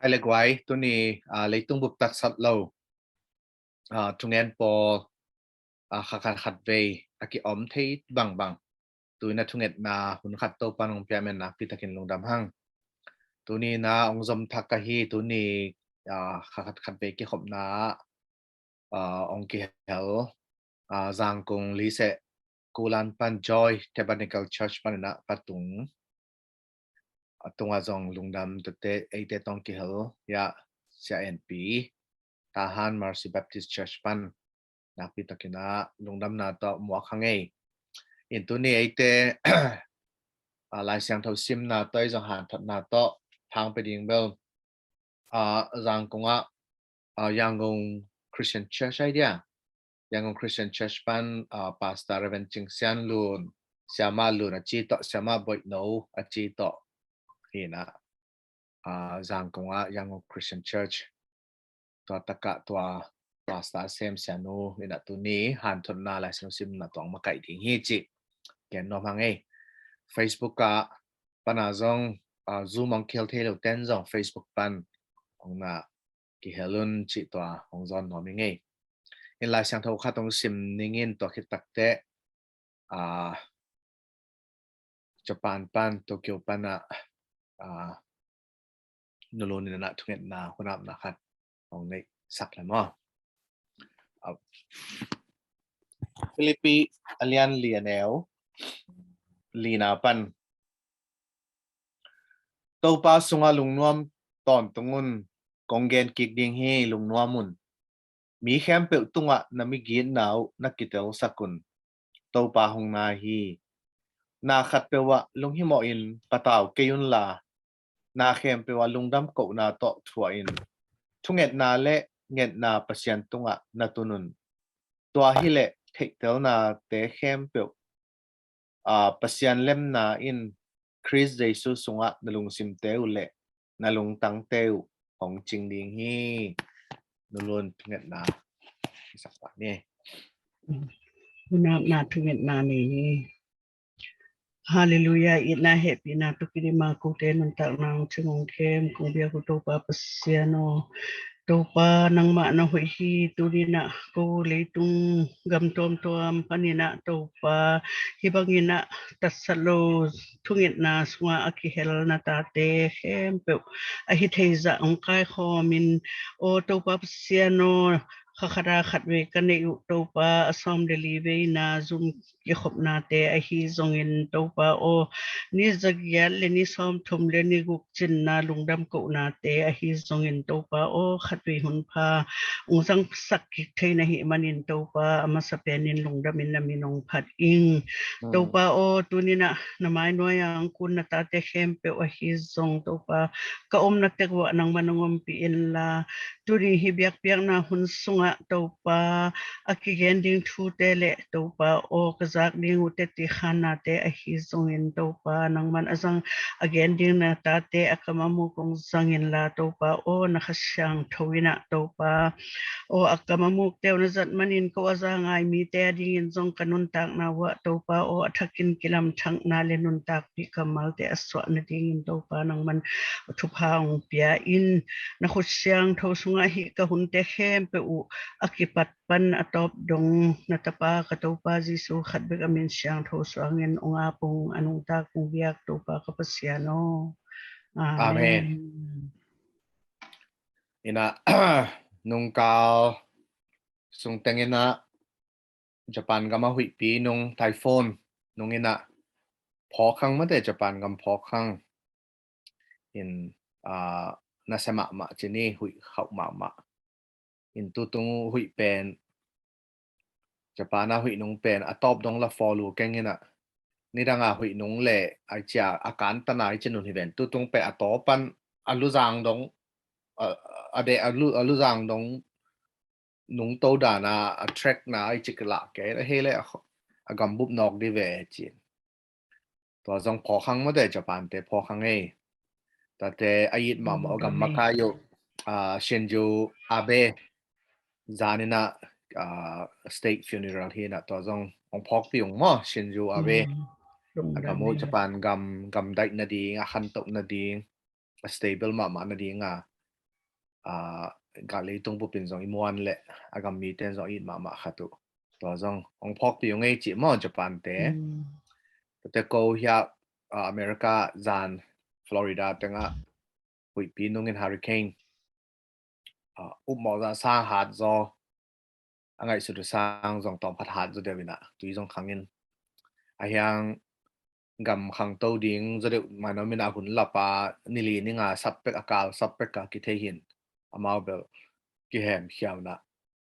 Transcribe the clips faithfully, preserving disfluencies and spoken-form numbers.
Hai le guai, tuni, ah, leitung bup tatsat lo, ah, thungen pawl, ah, kha khat khat vei a ki-om thei bangbang, tu-in a thungetna hun khat Topa'n hong pia, en nakpi takin lungdam hang. Tuni na hong zom thak ahi, tuni, ah, kha khat khat vei kikhopna ah, ah, hong kihel, ah, Zangkong Liseh Kulan pan Joy Tabernacle Church panin ah patung, a tungah zong lungdam tuate eite tawh hong kihel, ya, Sia En Pi, Tahan Mercy Baptist Church pan nakpi takin ah lungdamna tawh muak hang ei. In tuni eite, ah, Lai Siangtho simna tawh ei zong hanthotna tawh thang pe ding bel, ah, Zangkong ah, ah, Yangon Christian Church ai dia. Yangon Christian Church pan, ah, Pastor Reverend Cing Sian Lun, Siama Lun a ci tawh, Siama Boih No a ci tawh, hi na, ah, Zangkong ah Yangon Christian Church, tua takah tua Pastor Sem Sianu in ah tuni hanthotna Lai Siangtho simna tawh hong makaih ding hi cih gen nuam hang ei. Facebook ah pan ah zong, ah, Zoom hong kihel thei lo ten zong Facebook pan hong na kihel un cih tua hong zawn nuam ing ei. In Lai Siangtho khat hong sim ning in, tua khit takteh, ah, Japan pan, Tokyo pan ah, ah, Nu Lun in ah thungetna hun apna khat hong neihsak le maw. Ah, Philippi a lian li, a neu lina pan, Topa sungah lungnuam tawntung un, kong gen kik ding hi, lungnuam un. Mi khempeuh tungah na migitna uh na kitelsak un. Topa hong nai hi. Na khatpeuh ah lunghimawhin patau kei unla, na khempeuh ah lungdam kohna tawh thuah in. Thungetna le ngetna Pasian tungah na tun un. Tua hileh theihtelnate khempeuh, aa, Pasian lemna in Khrist Jesu sungah na lungsimte uh le na lungtangte uh hong cing ding hi. Nu Lun thungetna i sak pah ni. Hun apna thungetna ni hi. Halleluiah, itna hehpihna tawh kidim a kote nuntakna hong cing hong kem kong biak uh Topa Pasian aw. Topa nangmah na hoih hi. Tuni in ah ko leitung gam tuamtuam panin ah Topa, hih bangin ah tatsat lo thungetna sungah a kihel na tate khempeuh a hi theizah hong kaikhawm in, aw Topa Pasian aw, kha khat a khat vei ka neih uh Topa, a sawm le li veina Zoom kikhopnate ahi zongin Topa aw, ni zagiat le ni sawmthum le ni guk cinna lungdam kohnate ahi zongin Topa aw, khatvei hun pha hong zangsak kik thei na hih manin Topa, a masa penin lungdamin na min hong phat ing. Mm. Topa aw, tuni in ah na mai nuai-a hong kun na tate khempeuh ahi zong Topa, ka omna tek uah nangman hong ompih inla, tuni hih biakpiakna hun sungah Topa, a kigen ding thute le Topa aw, ka zak ding uh teti khannate ahi zongin Topa, nangman a zang a gen ding na tate a kam a muk hong zang inla Topa aw, na Kha Siangtho in ah Topa aw, a kam a mukte uh na zat manin ko a za ngai mite a dingin zong ka nuntakna uah Topa aw, a thakin kilamthakna le nuntakpih kammalte a suah nadingin Topa nangman thupha hong pia in. Na khut siangtho sungah hih ka hunte khempeuh uh a kipat pan a tawp dong na Tapa ka Topa Jesu khat bek a min siangtho suangin hong ap ung, a nungtak ung biak Topa ka Pasian aw. Amen. Amen. In ah, nungkal sung teng in ah Japan gam a huihpi nung, typhoon nung in ah phawk hang mate, Japan gam phawk hang. In, ah, nasia mahmah ci ni, huih khauh mahmah. In tutung huih pen, Japan a huih nung pen a tawp dong la fall uh keng in ah, nidang a huih nung le ai cia a kantan a ai cia nun hi ven, tutung pen a tawp pan a luzang dong, a, a de a lu, a luzang dong nungto dan a, a track na ai cia kilah kei a hei le a, a gambup nawk di ve ci. Tua zong phawk hang mate, Japan te phawk hang ei. Tate a it mahmah, mm, gam makai uh, ah, Shinzo Abe zan in ah, ah, state funeral hi in ah tua zong hong phawkpih ung maw, Shinzo Abe. Mm. A gam uh Japan gam, gam daih nading, a khantoh nading, a stable mahmah nading a a, gal leitung bupin zong i muan leh a gam mite in zong a it mahmah khat uh. Tua zong hong phawkpih uh ngei cih maw, Japan te. Tua te ko hiah, a, America zan Florida tengah huihpi nungin hurricane, a, upmawh zah sang hat zaw a ngaihsut uh sang zong tawmkhat hat zaw deuh inah tui zong khangin, a hiang gam khangto ding zaw deuh mah na om inah hun lapa nili ninga sap pek a kal sap pek a kithei hin amau bel kihemkhia uh inah,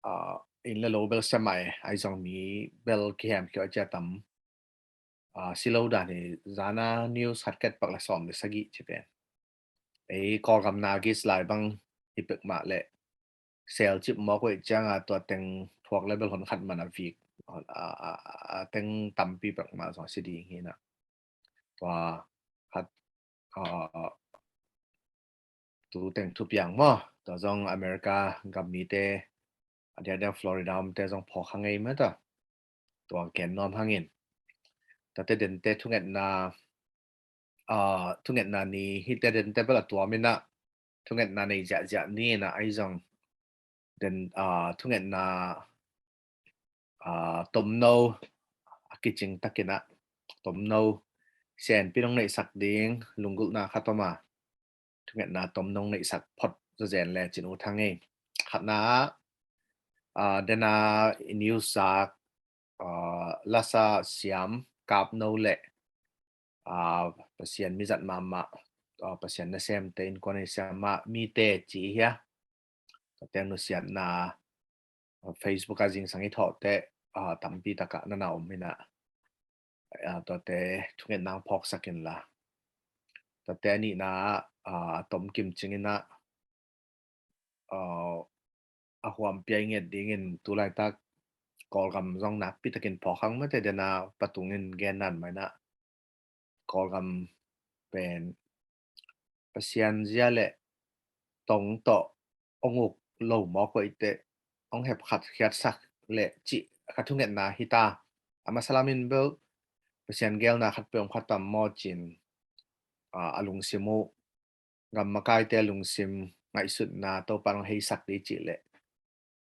a, inn le lo bel sem mah e, ahi zong mi bel kihemkhia uh a cia tam. A, si lo dan hi, zana news khat ket pak le sawm le sagih ci pen. Ei Kawlgam na gis lai bang hi pek mah leh sel cip mawk uh cianga tua teng phuak le bel hon khat man a vik, a, a, a, a teng tampi pek mah zong si ding hi na. Tua khat, a, tu teng thupiang maw, tua zong America gam mite, a diakdiak Florida omte zong phawk hang ei mah ta. Tua gen nuam hangin. Tate dente thungetna, a, thungetna ni hite dente bel a tuam inah, thungetna nei ziahziah ni inah ahi zong den, a, thungetna, a, tomno a kicing takinah tomno sianpi nong neihsak ding lunggulhna khat om a, thungetna tomno neihsak phot zazen le cin uh thang ei. Khatna, a, dena i news zak, a, lasa siam kapno le, a, Pasian mizat mahmah, a, Pasian nasemte innkuan i siam mah mite ci hia. Tua teng nusiatna, a, Facebook a zingsang i thawhte, a, tampi takah nana om inah, a, tuate thungetna phawksak inla. Tuate a nihna, a, a tom kimcing inah, a, a huampia i nget dingin tulaitak Kawlgam zong nakpi takin phawk hang mate dena patungin gen nan mah inah Kawlgam pen Pasian zia le tong tawh hong uk lo mawk uh eite hong hepkhat khiatsak le cih kha thungetna hi ta. A masa lamin bel Pasian gelna khat pe om khat tam maw cin, a, a lungsim uh gam makaite lungsim ngaihsutna Topa hong heisak dih cih leh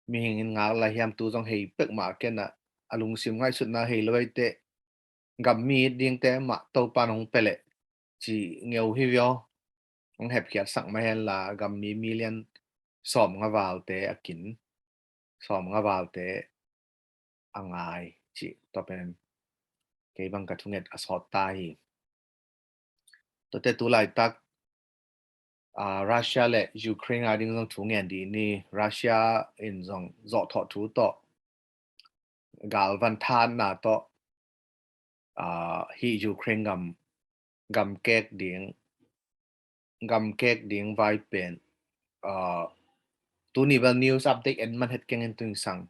mihing in ngak lai hiam tu zong hei pek mah kenah a lungsim ngaihsutna hei lo eite gam mi it dingte mah Topa hong pe leh ci ngeu hi vio. Hong hepkhiatsak mah henla gam mi million sawm nga valte a kin, sawm nga valte a ngai cih tua pen kei bang ka thunget a sawt ta hi. Tuate tulaitak, a, Russia le Ukraine a ding zong thu ngen dih ni. Russia in zong zawhthawh thu tawh galvan thanna tawh, a, hi Ukraine gam, gam kek ding, gam kek ding vai pen, a, tuni bel news update en man het kengin tuingsang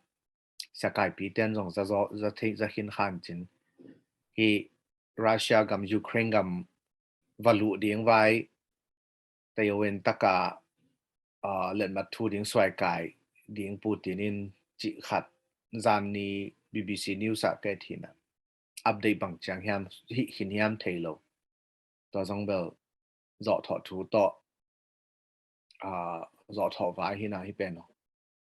siakaipi ten zong za, za, za, za khin khan cin hi Russia gam Ukraine gam va luh ding vai taiwin taka, a, letmat thu ding suaikai ding Putin in cih khat zan ni B B C News ah ka et hinah update bang ciang hiam hi khin hiam thei lo. Tua zong bel zawhthawh thu tawh, a, zawhthawh vai hinah hi pen uh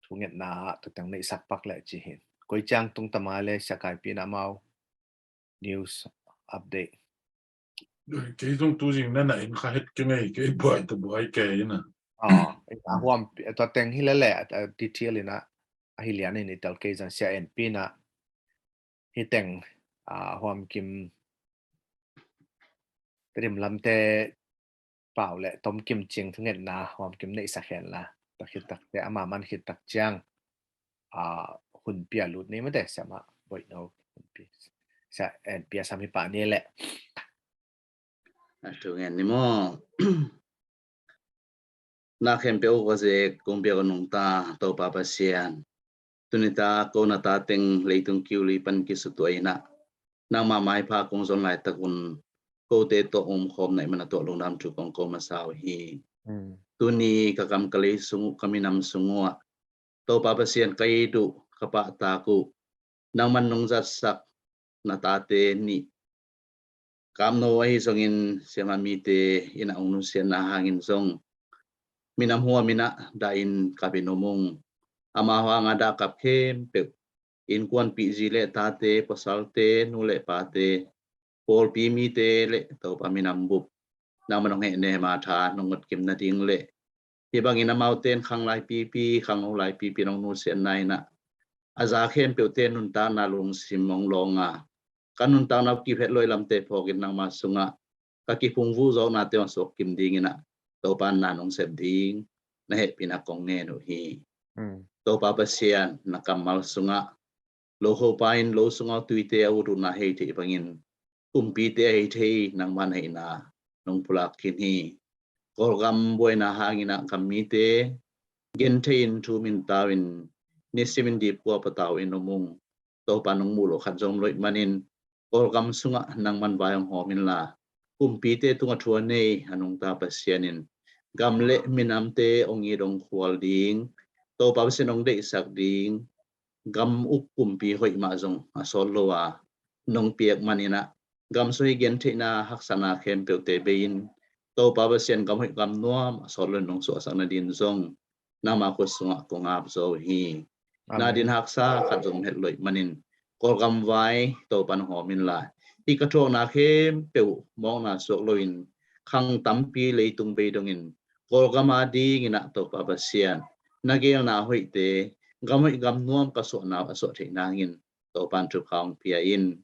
thungetna ah tua teng neihsak pak leh ci hin. Koi ciang tung tamai le siakaipi na mau news update. Kei zong tu zing na na in kha het kei ngei kei buai ta buai kei na. A, a huam tua teng hi lele, a, detail ina a hi lian in i tel kei zan sia en pi na hi teng, a, huam kim rim lamte pau le tom kim cing thungetna huam kim neihsak hen la. Tua khit takte ama man khit tak ciang, a, hun pia lut ni mate siama boih no hun pi. Sia en pia sam hi pa ni le. A thungen ni maw? Na khempeuh ka zek kong pia ka nungta Topa Pasian. Tuni ta ko na ta teng leitung kiuli pan kisutuah inah nangma maipha kong zon laitak un kote tawh om khawm naih mana tuah lungdam thu kong ko masa uh hi. Tuni ka kam ka lei sung uh ka minam sung uh ah Topa Pasian ka it uh ka pahtak uh nangman nong zatsak na tate nih kamno ahi zongin siama mite in a ong nusiatna hangin zong minam huam in ah dah in kap in om ung. Amau hangah dah kap khempeuh, innkuanpih zi le tate, pasalte, nu le pate, pawlpi mite le Topa minam bup, nangman hong hehnem a tha nong ngot kim nading le hih bangin amaute in khanglai pipi, khangno lai pipi nong nusiatna in ah a za khempeuhte nuntakna lungsim hong lawng a, ka nuntakna uh kiphet loih lamte phawkin nangma sungah ka kiphungvuh zawhnate hong suak kim dingin ah Topa in na nong sep ding na hehpihna kong ngen uh hi. Topa Pasian, na kammal sungah lokhopa in lo sungah tuite a ut uh na hei theih bangin kumpite a hei thei nangman heihna nong pulak khin hi. Kawlgam buaina hangin ah gam mite genthei in, thu min tau in, nisim in dipkua patau in om ung. Topa nong muh loh khat zong om loih manin Kawlgam sungah nangman vai hong hawm inla, kumpite tungah thu a nei a nungta Pasian in gam le minamte hong it hong khual ding, Topa Pasian hong deihsak ding gam uk kumpi hoih mah zong a sawt lo a nong piak manin ah gam suai gentheihna haksatna khempeuhte bei in Topa Pasian gam hoih gam nuam a sawt lo in nong suahsak nadin zong nangma khut sungah kong ap zo hi. Na din haksa khat zong het loih manin Kawlgam vai Topa in hawm inla, hih ka thuakna khempeuh mawkna suak loin khang tampi leitung bei dongin Kawlgam a dingin ah Topa Pasian, na geelna hoihte gam hoih gam nuam ka suahna uh a suah theih nangin Topa in thupha hong pia in.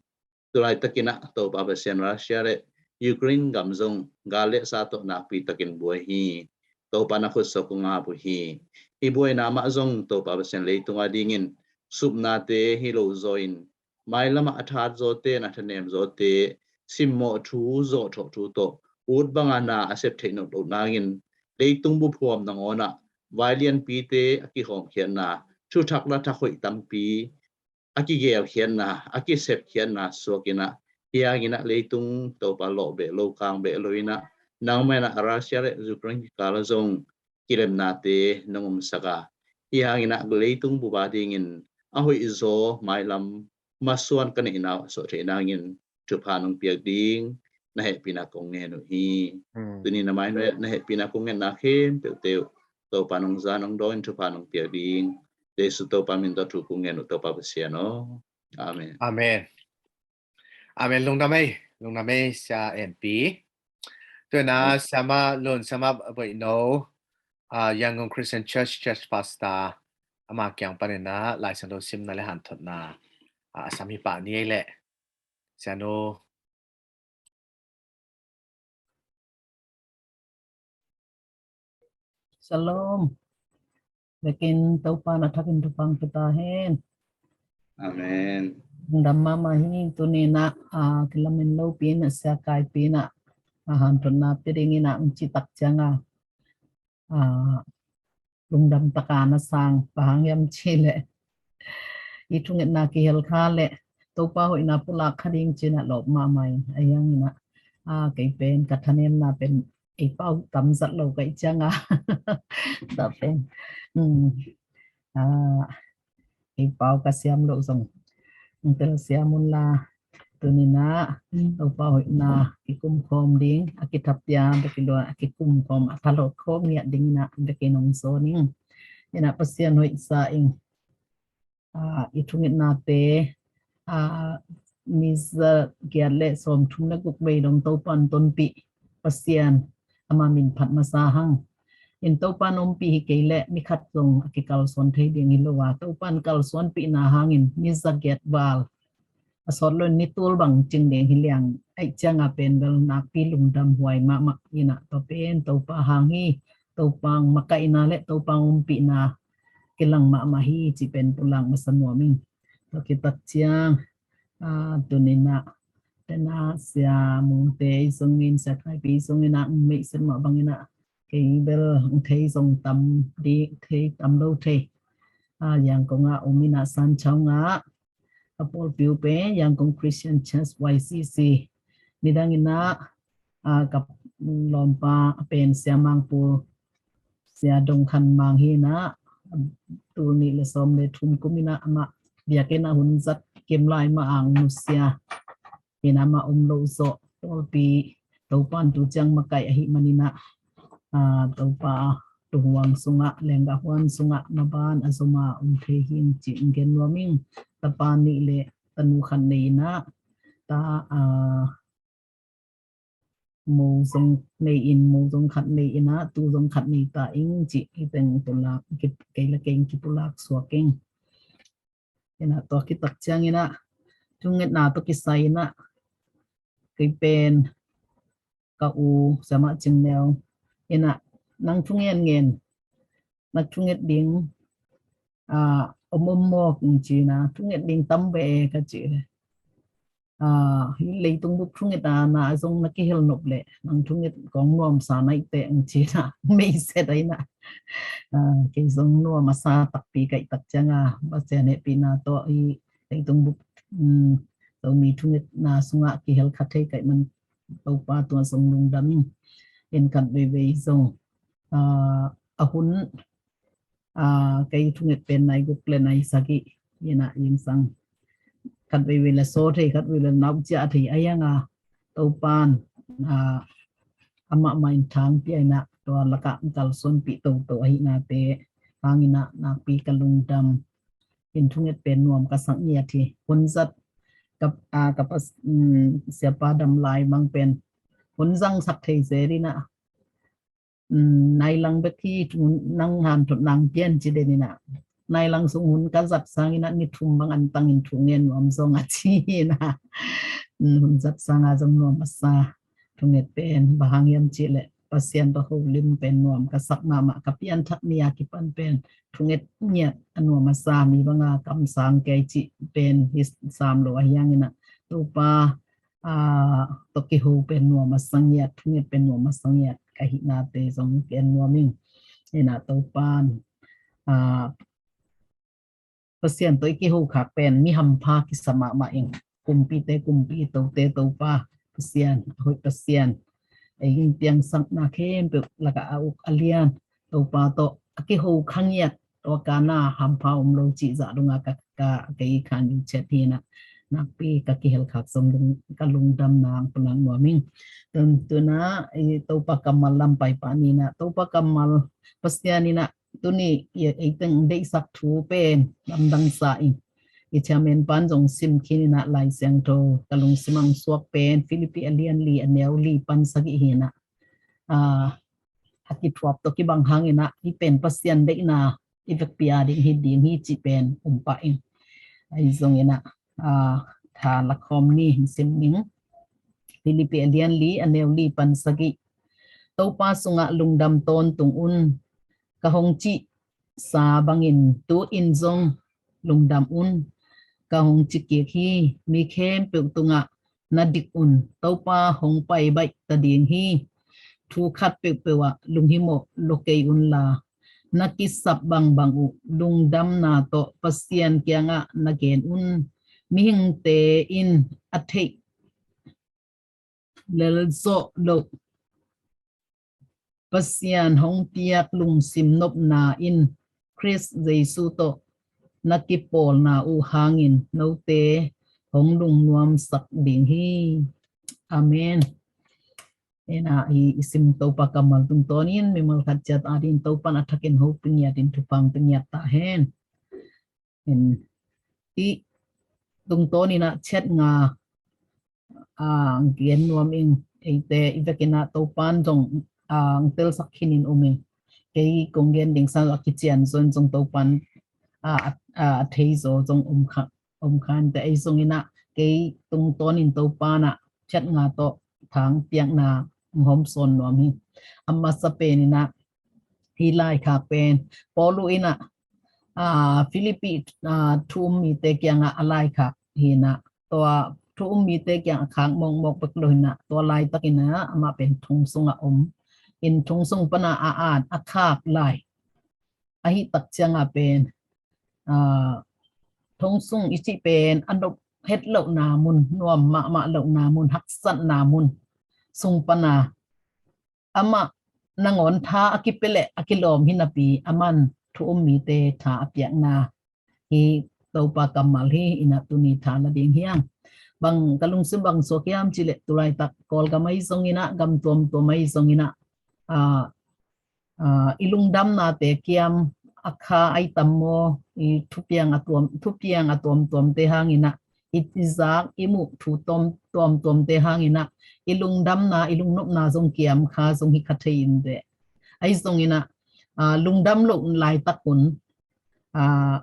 Tulaitakin ah Topa Pasian, Russia le Ukraine gam zong gal le sa tawh nakpi takin buai hi. Topa na khut sungah kong ap uh hi. Hih buaina mah zong Topa Pasian leitung a dingin supnate hi lo zaw in mailamah a that zawte, na thanem zawte simmawh thu, zawhthawh thu tawh ut banga na a sep theih nop loh nangin leitung bup huam nangawn ah vai lianpite a kihawmkhiatna, thuthak la thak hoih tampi a kigelkhiatna, a kisepkhiatna suak in ah, hih hangin ah leitung Topa lawh beh lo, kang beh lo in ah nangmah in ah Russia le Ukraine kikal ah zong kilemnate nong omsak a, hih hangin ah leitung bup a dingin a hoih zaw mailam masuan ka neihna uh a suah theih nangin thupha nong piak ding na hehpihna kong ngen uh hi. Tuni na mai na hehpihna kong ngetna khempeuhte uh Topa nong za nong dawngin thupha nong piak ding Jesu Topa min tawh thu kong ngen uh Topa Pasian aw. Amen. Amen. Amen. Lungdam ei, lungdam ei, Sia En Pi. Tuina Siama Lun, Siama Boih No, ah, Yangon Christian Church, Church Pastor, ama kiang panin ah Lai Siangtho simna le hanthotna, ah, a sam hi pah ni ei leh. Sianu. Shalom. Vekin Topa na thakin thupha hong pia ta hen. Amen. Lungdam mahmah hi. Tuni in ah, ah, kilamen lopi in ah, Sia Kai Pi in ah, ah, hanthotna pia dingin ah hong cih tak ciang a, ah, lungdam taka na sang, bang hang hiam cih leh i thungetna kihel kha leh Topa hoihna pulak kha ding ci-in ah lawp mahmah ing. Ahi hangin ah, ah, kei pen ka thanemna pen ei pau tam zat lo ka hih ciang a, tua pen, um, ah, ei pau ka siam loh zong hong telsiam un la. Tuni in ah Topa hoihna kikum khawm ding, a kithapiak bek hi lo a, a kikum khawm, a thalawt khawm ngiat dingin ah vekin hong zawn ing. In ah Pasian hoihsa ing. Ah, i thungetnate, ah, ni za giat le sawmthum le guk bei dong Topa in tonpih Pasian, ama min phat masa hang. In Topa in ompih hi kei leh ni khat zong a kikalsuan thei ding hi lo a, Topa in kalsuanpihna hangin ni za giat val a sawt lo in ni tul bang cing ding hi liang, ahih ciang a pen bel nakpi lungdam huai mahmah. In ah tua pen Topa hang hi. Topa makaihna le Topa ompihna kilang mahmah hi cih pen pulak masa nuam ing. Tua khit tak ciang, ah, tuni in ah, tena Sia Mungte i zongin, Sia Kai Pi i zongin ah, meihset mah bangin ah, kei bel hong thei zong tam ding, thei tam lo thei. Ah, Yangon ah om in ah, Sanchaung ah, a pawlpi uh pen Yangon Christian Church, Y C C. Nidang in ah, ah, ka lawmpa a pen Sia Mang Pu, Sia Dong Khan Mang hi in ah, tul nih le sawm le thum kum in ah amah biakinn ah hun zat kim lai mah a hong nusia. In ah amah om loh zawh pawlpi Topa in tu ciang makaih ahih manin ah, ah, Topa tuhuang sungah, lenggah huan sungah na ban a zom a om thei hi ing ci-in gen nuam ing. Tapa nih le tanu khat nei in ah, ta, aa, mo zong nei in, mo zong khat nei in ah, tu zong khat nei ta ing ci-in, i teng pulak, kei le kei in kipulak suak ing. In ah tua khit tak ciangin ah, thungetna tawh kisai in ah, kei pen ka u Siamah Cing Neu in ah, nang thungen ngen, nang thunget ding, aa, om om mawk ing ci-in ah, thunget ding tam ve e ka ci. Aa, hih leitung bup thungetna ah zong na kihel nop leh nang thunget kong nuamsa na hi teh ing ci-in ah, meiset a in ah, aa, kei zong nuam a sa takpi ka hih tak ciang a, Pasian hehpihna tawh hih leitung bup, um, Zomi thungetna sungah kihel kha thei ka hih man Topa tung ah zong lungdam ing. In khat veivei zong, aa, a hun, aa, kei thunget pen nai guk le nai sagih in ah, zingsang khat veivei le saw thei, khat veivei le nau ciah thei a hi hang a, Topa'n, aa, amah mah in thang pia in ah, tua lakah kalsuanpih toto ahihnate hangin ah nakpi ka lungdam. In thunget pen nuam ka sak ngiat hi. Hun zat ka, aa, ka pas, um, siapa dam lai mang pen hun zangsak thei zel in ah, um, nai lang bek hi, nang hanthot nang pian ci den in ah, nai lang sung hun ka zat sangin ah ni thum bang antang in thungen nuam zong a ci in ah, um, hun zat sang a zong nuam a sa. Thunget pen bang hang hiam cih leh Pasian tawh holim pen nuam ka sak mahmah, ka pianthak ni a kipan pen thunget ngiat a nuam a sa, mi bang a kamsang kei cih pen hi sam lo a hi hangin ah, Topa, aa, tawh kiho pen nuam a sa ngiat, thunget pen nuam a sa ngiat ka hihnate zong gen nuam ing. In ah Topa'n, aa, Pasian tawh i kiho khak pen mi hampha kisa mahmah ing. Kumpite Kumpi, tote Topa Pasian, a hoih Pasian, ei in piangsakna khempeuh lakah a uk a lian Topa tawh a kiho kha ngiat, tua ka na hampha om lo cih zah dong a ka, ka, kei khan yu chet hi in ah, nakpi ka kihel khak zong lung, ka lungdam nang pulak nuam ing. Tun, tun ah i Topa kammal lam pai pah ni in ah, Topa kammal Pasian in ah tuni i, ei teng deihsak thu pen lamdang sa ing. I chairman pa'n zong sim khin in ah, Lai Siangtho ka lungsim ah suak pen Philippi a lian li, a neu li pan sagih hi in ah, aa, a kithuap tawh kibang hangin ah, hih pen Pasian deihna i vekpi a ding hi ding hi cih pen um pah ing. Ahi zongin ah, aa, tha lakhawm ni, sim ning. Philippi a lian li, a neu li pan sagih. Topa sungah lungdam tawntung un. Ka hong cihsa bangin tu-in zong lungdam un. Ka hong ci kik hi, mi khempeuh tungah na dik un. Topa hong pai baih ta ding hi. Thu khat peuhpeuh ah lunghimawh lo kei unla, na kisap bangbang uh lungdamna tawh Pasian kiangah na gen un. Mihingte in a theih lel zawh loh Pasian hong piak lungsim nopna in Khrist Jesu tawh na kipawlna uh hangin note hong lungnuamsak ding hi. Amen. Ena, i, i sim Topa kammal tungtawnin mimal khat ciat adingin Topa'n a thakin hopih ngiatin thupha hong pia ngiat ta hen. Hih tungtawnin ah chat nga, ah, gen nuam ing, eite i vekin ah Topa'n zong, ah, hong telsak khinin um ing. Kei kong gen ding sang a kician zong zong Topa'n, ah, ah, a thei zaw zong om kha, om kha inteh, ei zongin ah kei tungtawnin Topa'n ah chat nga tawh thang piakna hong hawmsawn nuam hi. A masa penin ah hih laikhak pen Paulu in ah, ah, Philippi, ah, thu um mite kiangah a laikhak hi in ah, tua thu um mite kiangah khak mawkmawk bek lo hi in ah, tua laitakin ah amah pen thong sungah om in, thong sung pan ah a at a khak lai. Ahih tak ciangah pen, ah, thong sung i cih pen a nop het lohna mun, nuam mahmah lohna mun, haksatna mun sung pan ah amah nangawn tha a kipia leh a kilawm hi napi, aman thu um mite tha a piakna hi. Topa kammal hi in ah tuni tha la ding hi hang. Bang ka lungsim bang suak hiam cih leh tulaitak Kawlgam ahi zongin ah, gam tuamtuam ahi zongin ah, ah, Aa, i lungdamnate kiam a kha ai tam maw, i thupiang a tuam, thupiang a tuamtuamte hangin ah, i, i zak i muh thu tuam, tuamtuamte hangin ah, i lungdamna, i lungnopna zong kiam kha zong hi kha thei in teh. Ahi zongin ah, aa, lungdam loh laitak hun, aa,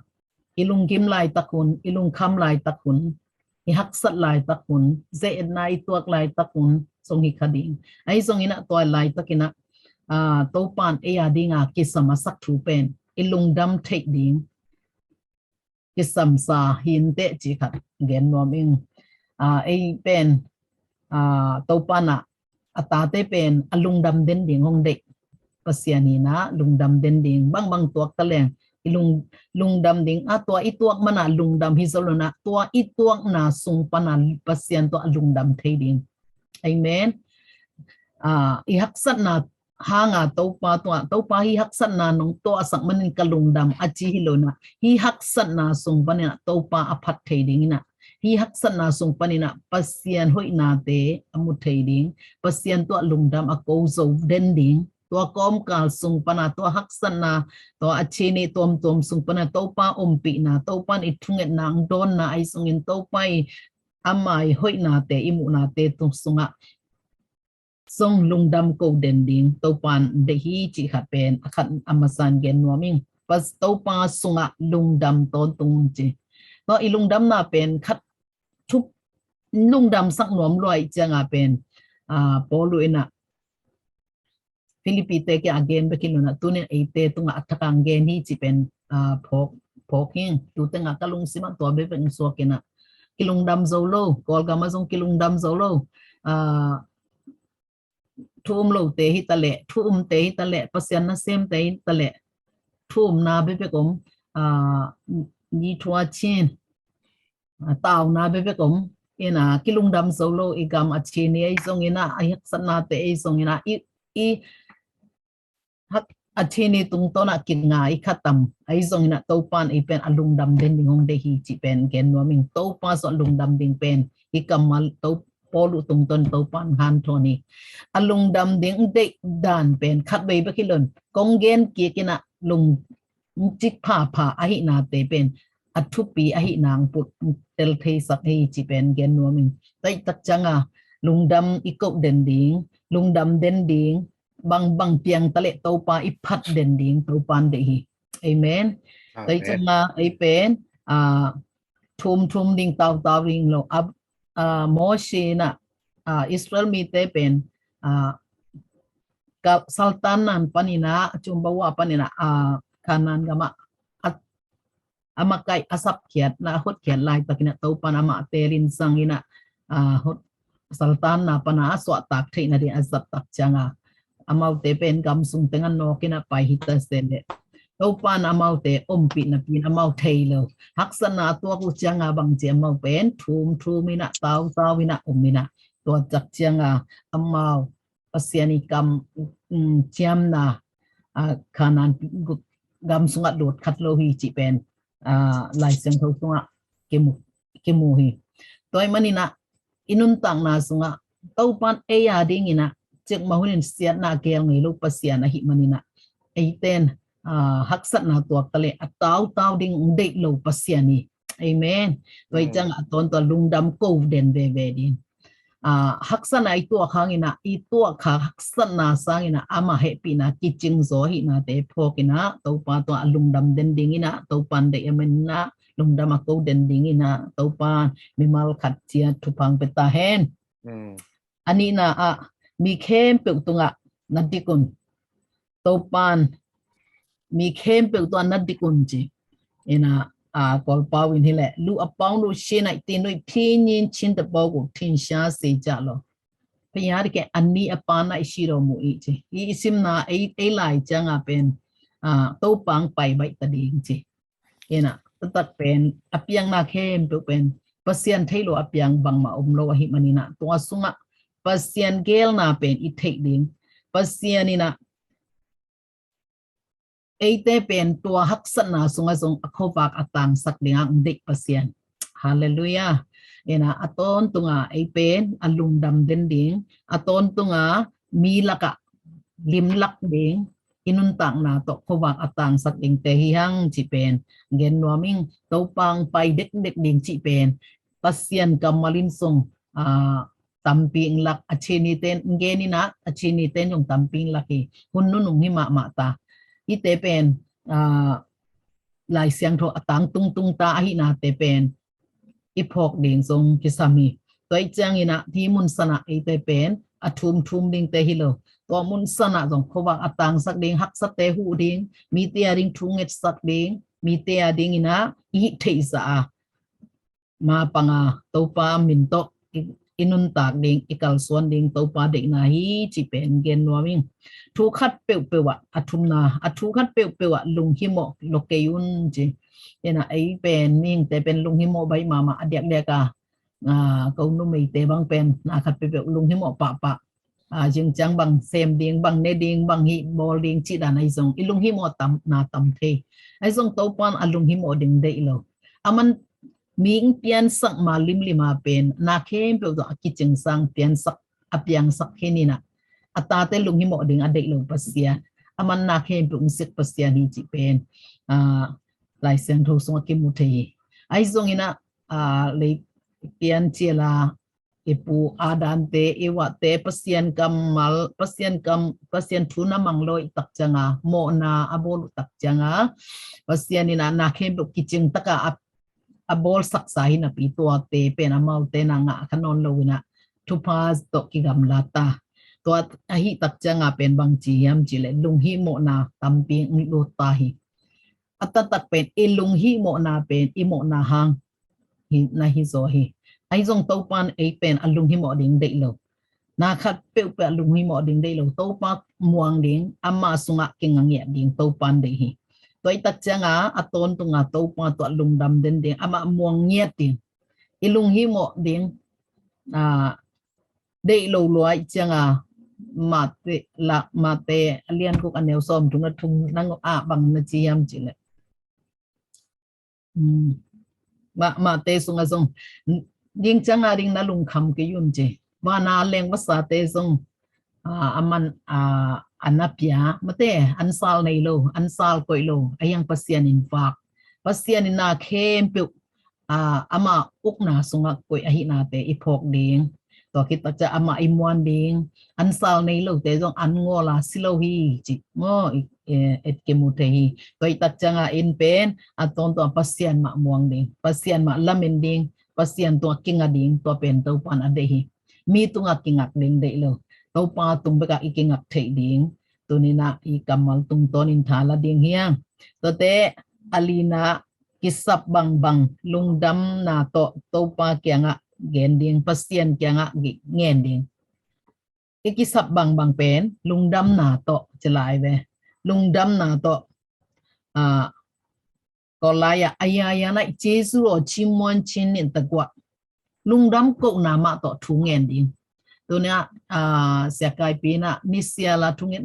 i lunggim laitak hun, i lungkham laitak hun, i haksat laitak hun, ze-etna i tuak laitak hun zong hi kha ding. Ahi zongin ah tua laitakin ah, aa, Topan ei a dinga kisam a sak thu pen i lungdam theih ding kisamsa hi in teh ci khat gen nuam ing. Aa, ei pen, aa, Topan ah a tate pen a lungdam den ding hong deih Pasian hi in ah, lungdam den ding bangbang tuak ta leng i lung, lungdam ding, a tua i tuak man ah lungdam hi zo lo in ah, tua i tuakna sung pan ah Pasian tawh a lungdam thei ding. Amen. Aa, i haksatna hanga Topa tungah, Topa hih haksatna nong tuahsak manin ka lungdam a ci hi lo in ah, hih haksatna sung panin ah Topa a phat thei ding in ah, hih haksatna sung panin ah Pasian hoihnate a mu thei ding, Pasian tungah lungdam a ko zo den ding, tua kawmkal sung pan ah, tua haksatna, tua a cini tuamtuam sung pan ah Topa ompihna, Topan i thungetna, ang dawnna ahi zongin Topa i ama i hoihnate, i muhnate tung sungah zong lungdam ko den ding Topan deih hi cih khat pen a khat a masa in gen nuam ing. Pas Topa sungah lungdam tawntung un ci. Tua i lungdamna pen khat thup lungdamsak nuam lua ahih cianga pen, aa, Paulu in ah Filipi te kiang a gen bek hi lo in ah, tuni in eite tungah a thak a gen hi cih pen, aa, phawk, phawk hi ing. Tu tengah ka lungsim ah tua bekbek in suak in ah, kilungdam zo lo, Kawlgam ah zong kilungdam zo lo. Aa, thu um lote hi ta leh, thu umte hi ta leh, Pasian nasemte hi ta leh, thu umna bekbek om, aa, ni thua cin, aa, tauna bekbek om in ah, kilungdam zo lo, i gam a cini ahi zongin ah, a haksatnate ahi zongin ah, i, i hak, a cini tungtawn ah kinga i kha tam ahi zongin ah, Topan ei pen a lungdam den ding hong deih hi cih pen gen nuam ing. Topa sungah lungdam ding pen i kammal To, Paulu tungtawn Topan hanthawn hi. A lungdam ding deih dan pen khatvei bek hi lo in, kong gen kik in ah lungcik phapha ahihnate pen a thupi ahihna hong put tel theisak hi cih pen gen nuam ing. Tua ahih tak cianga lungdam i koh den ding, lungdam den ding, bangbang piang ta leh Topa i phat den ding Topan deih hi. Amen. Amen. Tua ahih cianga ei pen, aa, thum thum ding, tautau ding lo. Ab, aa, Moses in ah, aa, Israel mite pen, aa, ka, saltanna panin ah, a cumbawa panin ah, aa, Kanaan gam ah a, a makaih, a sapkhiatna, a hotkhiat laitakin ah Topan amah teelin zangin ah, aa, hot, saltanna pan a suahtak theih nading a zat tak cianga, amaute pen gam sung teng a nawk in ah pai hi ta se leh, Topan amaute ompih napi in amau thei lo. Haksatna a tuak uh cianga bang ci, amau pen thum thum in ah, tautau in ah om in ah, tua tak cianga amau Pasian i kam, um, ciamna, aa, Kanaan gu, gam sungah lut khat lo hi cih pen, aa, Lai Siangtho sungah kimu, kimu hi. Tua ahih manin ah i nuntakna sungah Topan ei a dingin ah cikmah hunin siatna a geel ngei lo Pasian ahih manin ah, eite in, aa, haksatna tuak ta leh a tautau ding deih lo Pasian hi. Amen. Tua ahih ciangah a tawntung ah lungdam ko den veve ding. Aa, haksatna i tuak hangin ah, i tuak kha haksatna sangin ah amah hehpihna kicing zaw ahihnate phawk in ah, Topa tungah a lungdam den dingin ah, Topan deih ahih manin ah lungdam a ko den dingin ah, Topan mimal khat ciat thupha hong pia ta hen. Mm. A nihna ah, mi khempeuh tungah na dik un. Topan mi khempeuh tungah na dik un ci. In ah, aa, Kawlpau in hi leh, လူအပေါင်းတို့ရှေ့၌ သင်တို့၏ ဖြောင့်ခြင်းတဘီကို ထင်ရှားစေကြလော့။ ဘုရားသခင် အနည်းအပါး၌ ရှိတော်မူ၏ci. Hih i simna ei, ei lai ciangah pen, aa, Topa hong pai baih ta ding ci. In ah, taktak pen a piangna khempeuh pen Pasian theih loh a piang bangmah om lo ahih manin ah, tua sungah Pasian geelna pen i theih ding, Pasian in ah eite pen tua haksatna sungah zong a khuavak a tangsak dingah hong deih Pasian. Halleluiah. In ah, a tawntung ah ei pen a lungdam den ding, a tawntung ah mi lakah limlak ding, i nuntakna tawh khuavak a tangsak dingte hi hang cih pen gen nuam ing. Topa hong pai dekdek ding cih pen Pasian kammal in zong, ah, tampi ing lak, a chinite in gen in ah, a chinite in zong tampi ing lak hi. Hun nunung hi mahmah ta. Hihte pen, ah, Lai Siangtho a tang tungtung ta ahihnate pen i phawk ding zong kisam hi. Tua ih ciangin ah hih mun san ah eite pen a thumthum dingte hi lo. Tua mun san ah zong khuavak a tangsak ding, haksate huh ding, mite a ding thu ngetsak ding, mite a dingin ah i hih theihsa a, ma panga Topa min tawh i, i nuntak ding, i kalsuan ding Topa deihna hi cih pen gen nuam ing. Thu khat peuhpeuh ah, a thumna, a thu khat peuhpeuh ah lunghimawh lo kei un ci. Ina ei pen mihingte pen lunghimawh baih mahmah a diakdiak a, ah, ko numeite bang pen na khat peuhpeuh lunghimawh pahpah. Ah, zing ciang bang sem ding, bang ne ding, bang hih bawl ding cih dan ahi zong i lunghimawh tam, na tam thei. Ahi zong Topa in a lunghimawh ding deih lo. Aman mi hong piansak ma limlim a pen na khempeuh tawh a kicing sang piansak, a piangsak hi in ah, a tate lunghimawh ding a deih lo Pasian, aman na khempeuh hong sik Pasian hi cih pen, ah, Lai Siangtho sungah kimu thei hi. Ahi zongin ah, ah, lei pian cial a i pu Adamte, Evate Pasian kammal, Pasian kam, Pasian thu na mang lo i tak ciang a, mawhna a bawl uh tak ciang a, Pasian in ah na khempeuh kicing tak a, a, a bawlsaksa hi napi tuate pen amaute na ngah kha nawn lo in ah thupha tawh kigamla ta. Tua ahih tak ciang a pen bang ci hiam cih leh lunghimawhna tampi hong lut ta hi. A taktak pen i lunghimawhna pen i mawhna hang hi, na hi zaw hi. Ahi zong Topa in ei pen a lunghimawh ding deih lo. Na khat peuhpeuh a lunghimawh ding deih lo. Topa muang ding, amah sungah kinga ngiat ding Topa in deih hi. Tua ih tak ciang a, a tawntung a Topa tawh lungdam den ding, amah muang ngiat ding. I lunghimawh ding, ah, deih lo lua ih ciang a, Mate, la, Mate a lian guk a neu sawmthum le thum, nang ah bang na ci hiam cih leh, hmm, ma, Mate sungah zong, ding ciang a ding na lungkham kei un ci. Van a leng vasate zong, ah, aman, ah, a na pia, mate, an sal nei lo, an sal koih lo, a hiang Pasian in vak. Pasian in na khempeuh, ah, ama ukna sungah koih ahihnate i phawk ding. Tua khit tak ciang amah i muan ding. An sal nei lote zong an ngawl a si lo hi cih maw, i, eh, et kimu thei hi. Tua ih tak ciang a in pen a tawntung a Pasian mah muang ding, Pasian mah lamen ding, Pasian tungah kinga ding, tua pen Topa in a deih hi. Mi tungah kingak ding deih lo. Topa tung bekah i kingak theih ding. Tuni in ah i kammal tungtawnin tha la ding hi hang. Tuate a lina, kisap bangbang lungdamna tawh Topa kiangah gen ding, Pasian kiangah gi-, ngen ding. I kisap bangbang pen lungdamna tawh ci lai ve. Lungdamna tawh, ah, Kawlai ah, aya, aya nai Jesu aw cimuan cin nin taguah. Lungdam kohna mah tawh thu ngen ding. Tuni ah, ah, siakaipi in ah, nisial a thunget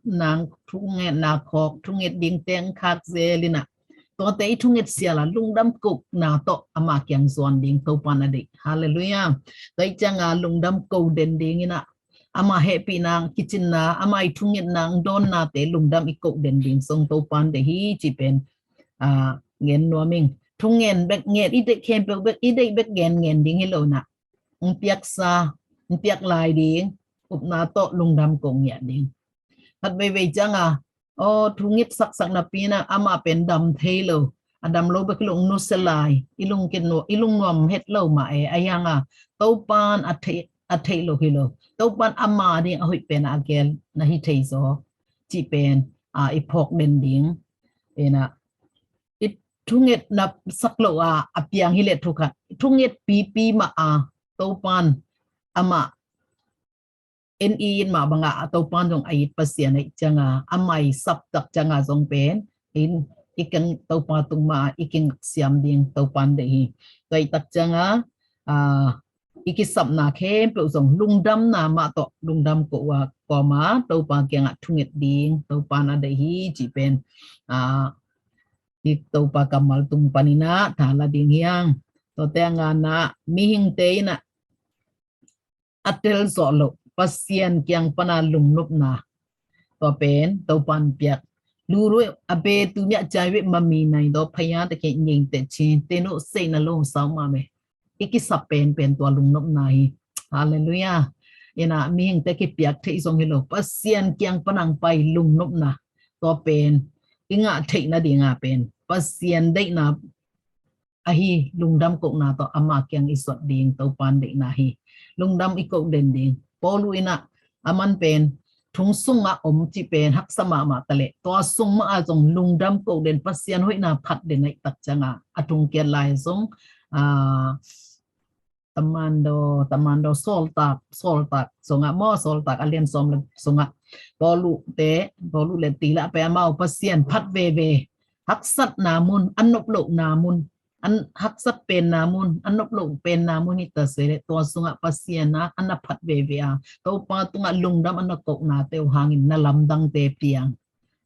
nang, thungetna khawk, thunget ding teng khak zel in ah. Tuate i thunget sial a lungdam kohna tawh ama kiang zuan ding Topa in a deih. Halleluiah. Tua ih ciang a lungdam koh den ding in ah, ama hehpihna, kicinna, ama i thungetna, dawnna te lungdam i koh den ding zong Topa in deih hi cih pen, ah, ngen nuam ing. Thungen bek ngen, i deih khempeuh bek, i deih bek gen ngen ding hi lo in ah, hong piaksa, hong piak lai ding, upna tawh lungdam koh ngiat ding. Khat veivei ciang a, aw, thunget saksak napi in ah, amah pen dam thei lo, a dam lo bek hi lo, nusia lai, i lungkit nu, i lungnuam het lo mah e, a hiang a, Topa in a theih, a theih lo hi lo. Topa in ama ding a hoih pen a gel na hi thei zaw cih pen, ah, i phawk den ding. Ina, i thunget na sak lo a, a piang hi leh thu khat. Thunget pipi mah a, Topa in amah en i it mah bang a, a Topa in zong a it Pasian ahih ciang a, amah i sap tak ciang a zong pen, in, i keng Topa tung mah a, i keng siam ding Topa in deih hi. Tua ih tak ciang a, ah, i kisapna khempeuh zong lungdamna mah tawh lungdam koh a, kawm a, Topa kiangah thunget ding Topa in a deih hi cih pen, ah, i Topa kammal tung panin ah tha la ding hi hang. Tuate a ngana, mihingte in ah a tel zawh loh Pasian kiang pan a lungnopna, Tua pen Topan piak. Lu ruh a be tu mia jai weh mami nai do phaya te ke nying te chin te no sei na lo sau ma me. I kisap penpen tua lungnopna hi. Halleluiah. Ina mihingte kipiak theih zong hi lo, Pasian kiang pan ang pai lungnopna. Tua pen i ngah theih nadinga pen Pasian deihna ahi, lungdam kohna tawh ama kiang i suat ding Topan deihna hi. Lungdam i koh den ding. Paulu ina aman pen thong sungah om cih pen haksa mahmah ta leh tua sung mah a zong lungdam koh den, Pasian hoihna phat den ahih tak cianga a thong kiat lai zong, a, Tamando, Tamando, Sawltak, Sawltak sungah maw, Sawltak a lian sawm le sungah Paulu te, Paulu le tila pe amau Pasian phat veve, haksatna mun, a nop lohna mun, an haksat penna mun, a nop loh penna mun hi ta se le tua sungah Pasian a, a na phat veve a, Topa tungah lungdam a na kohna teu hangin na lamdangte piang.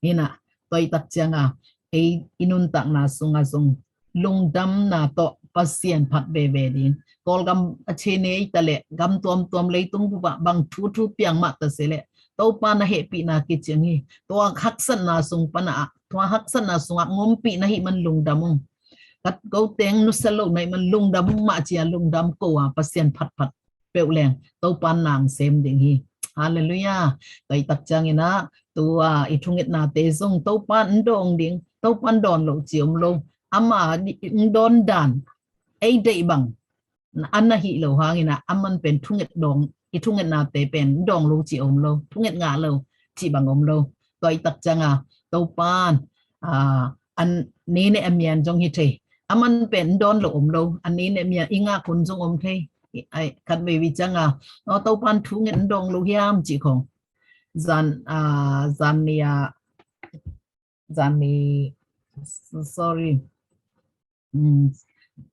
Hina, tua i tak cianga ei i nuntakna sunga zong lungdamna tawh Pasian phat veve ding. Kawlgam a chene ei ta le gam tuamtuam leitung bupa bang thu thu piang mah ta se le Topa na hehpihna kicing hi. Tua haksatna sung pana ah, tua haksatna sungah ngompih na hih man lungdam ung. Kat ko teng nusia lo na hih man lungdam ung mah cia lungdam ko a Pasian phatphat peuh leng Topan nang sem ding hi. Halleluiah. Tua i tak ciangin ah tua i thungetnate zong Topan dawng ding, Topan dawn lo ci om lo. Ama dawng dan ei deih bang an na hih lo hangin ah aman pen thunget dawng, i thungetnate pen dawng lo ci om lo, thunget ngah lo ci bang om lo. Tua i tak cianga Topan, a, an nine a mian zong hi thei. Aman pen dawn lo om lo, an nine a mian i ngak hun zong om thei. Ai, khat vei vei cianga, o, Topan thunget dawng lo hiam ci khong. Zan, a, zan ni a, zan ni, sorry. Um,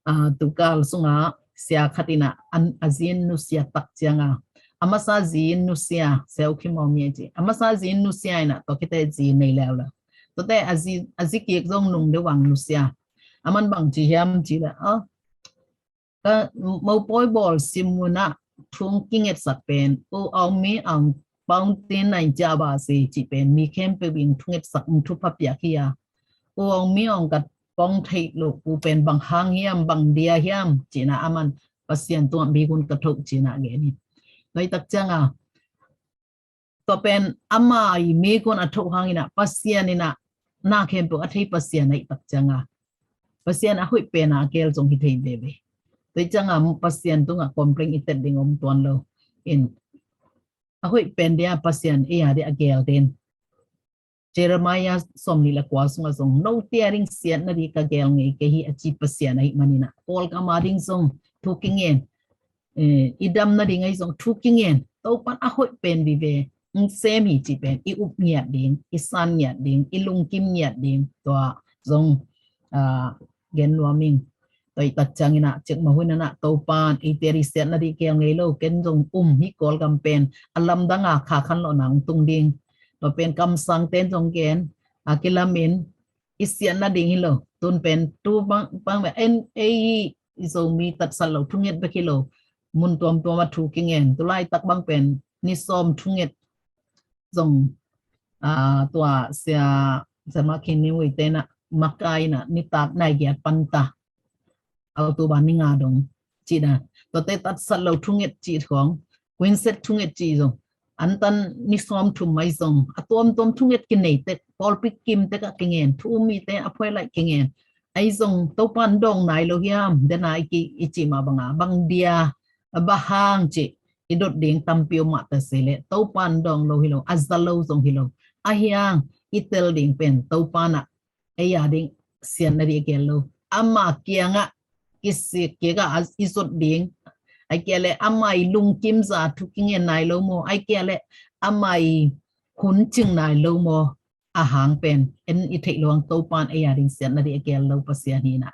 a, tukal sunga sia khat ina an a zin nusia tak cianga. A masa zin nusia, sia ukhi mawmi a ci. A masa zin nusia ina, tua kite zin nei leuleu. Tuate a zi, a zi kik zong nung deuh ang nusia. Aman bang ci hiam ci le, a, ka mopawi bawl sim munah thung kingetsak pen, u aung mi aung paung tin nain cia ba si ci pen, mi khempeuh in thungetsak in thupha piak hi a. U aung mi aung ka pong theih loh u pen bang hang hiam, bang dia hiam, cina aman Pasian tungah mi gun ka thoh cina gen hi. Tua i tak cianga, tua pen ama i mi gun a thoh hang ina, Pasian ina, na khempeuh a thei Pasian ahih tak cianga. Pasian a hoih pen a gel zong hi thei veve. Tua i cianga Pasian tungah complain i tet ding om tuan lo. In, a hoih pen dia Pasian ei a dia a gel den. Jeremiah sawm nih le kua sungah zong, note a ding siatna di ka gel ngei kei hi a ci Pasian ahih manina. Kawlgam a ding zong thu kingen, eh, i dam nading ahi zong thu kingen. Topan a hoih pen vive, ng sem hi ci pen, i up ngiat ding, i san ngiat ding, i lungkim ngiat ding, tua zong, ah, gen nuam ing. Tua i tak ciangin ah, cikmah hun in ah, Topan, eite a ding siatna di gel ngei lo, ken zong um hi Kawlgam pen, a lamdang a kha khan lawhna hong tung ding. Tua pen kamsang ten zong gen, a kilamin, i siatna ding hi lo. Tun pen, tu bang, bang me, en, ei, i Zomi tatsat lo, thunget bek hi lo. Mun tuamtuam a thu kingen, tu laitak bang pen, ni sawm thunget zong, a, tua sia, sia ma khin ni ui tena, makai na, ni tak nai giat panta. October ni nga dong, ci na. Tuate tatsat lo thunget ci khong, quinset thunget ci zong. Antan ni sawm thum mai zong. A tuamtuam thunget kinei tek, pawlpi kim tek a kingen, thu um mite a phuai laih kingen. Ai zong, Topan dawng nai lo hiam, dena i ki, i ci ma banga, bang dia, bang hang ci, i dot ding tampi om mah ta se le, Topan dawng lo hi lo, a za lo zong hi lo. A hiang, i tel ding pen, Topan ah, ei a ding siatna di a gel lo. Ama kiangah kisik kikah a i zot ding. Ai kia le ama i lungkim za thu kingen nai lo maw. Ai kia le ama i hun cing nai lo maw. A hang pen en i theih lo ang Topan ei a ding siatna di a gel lo Pasian hi na.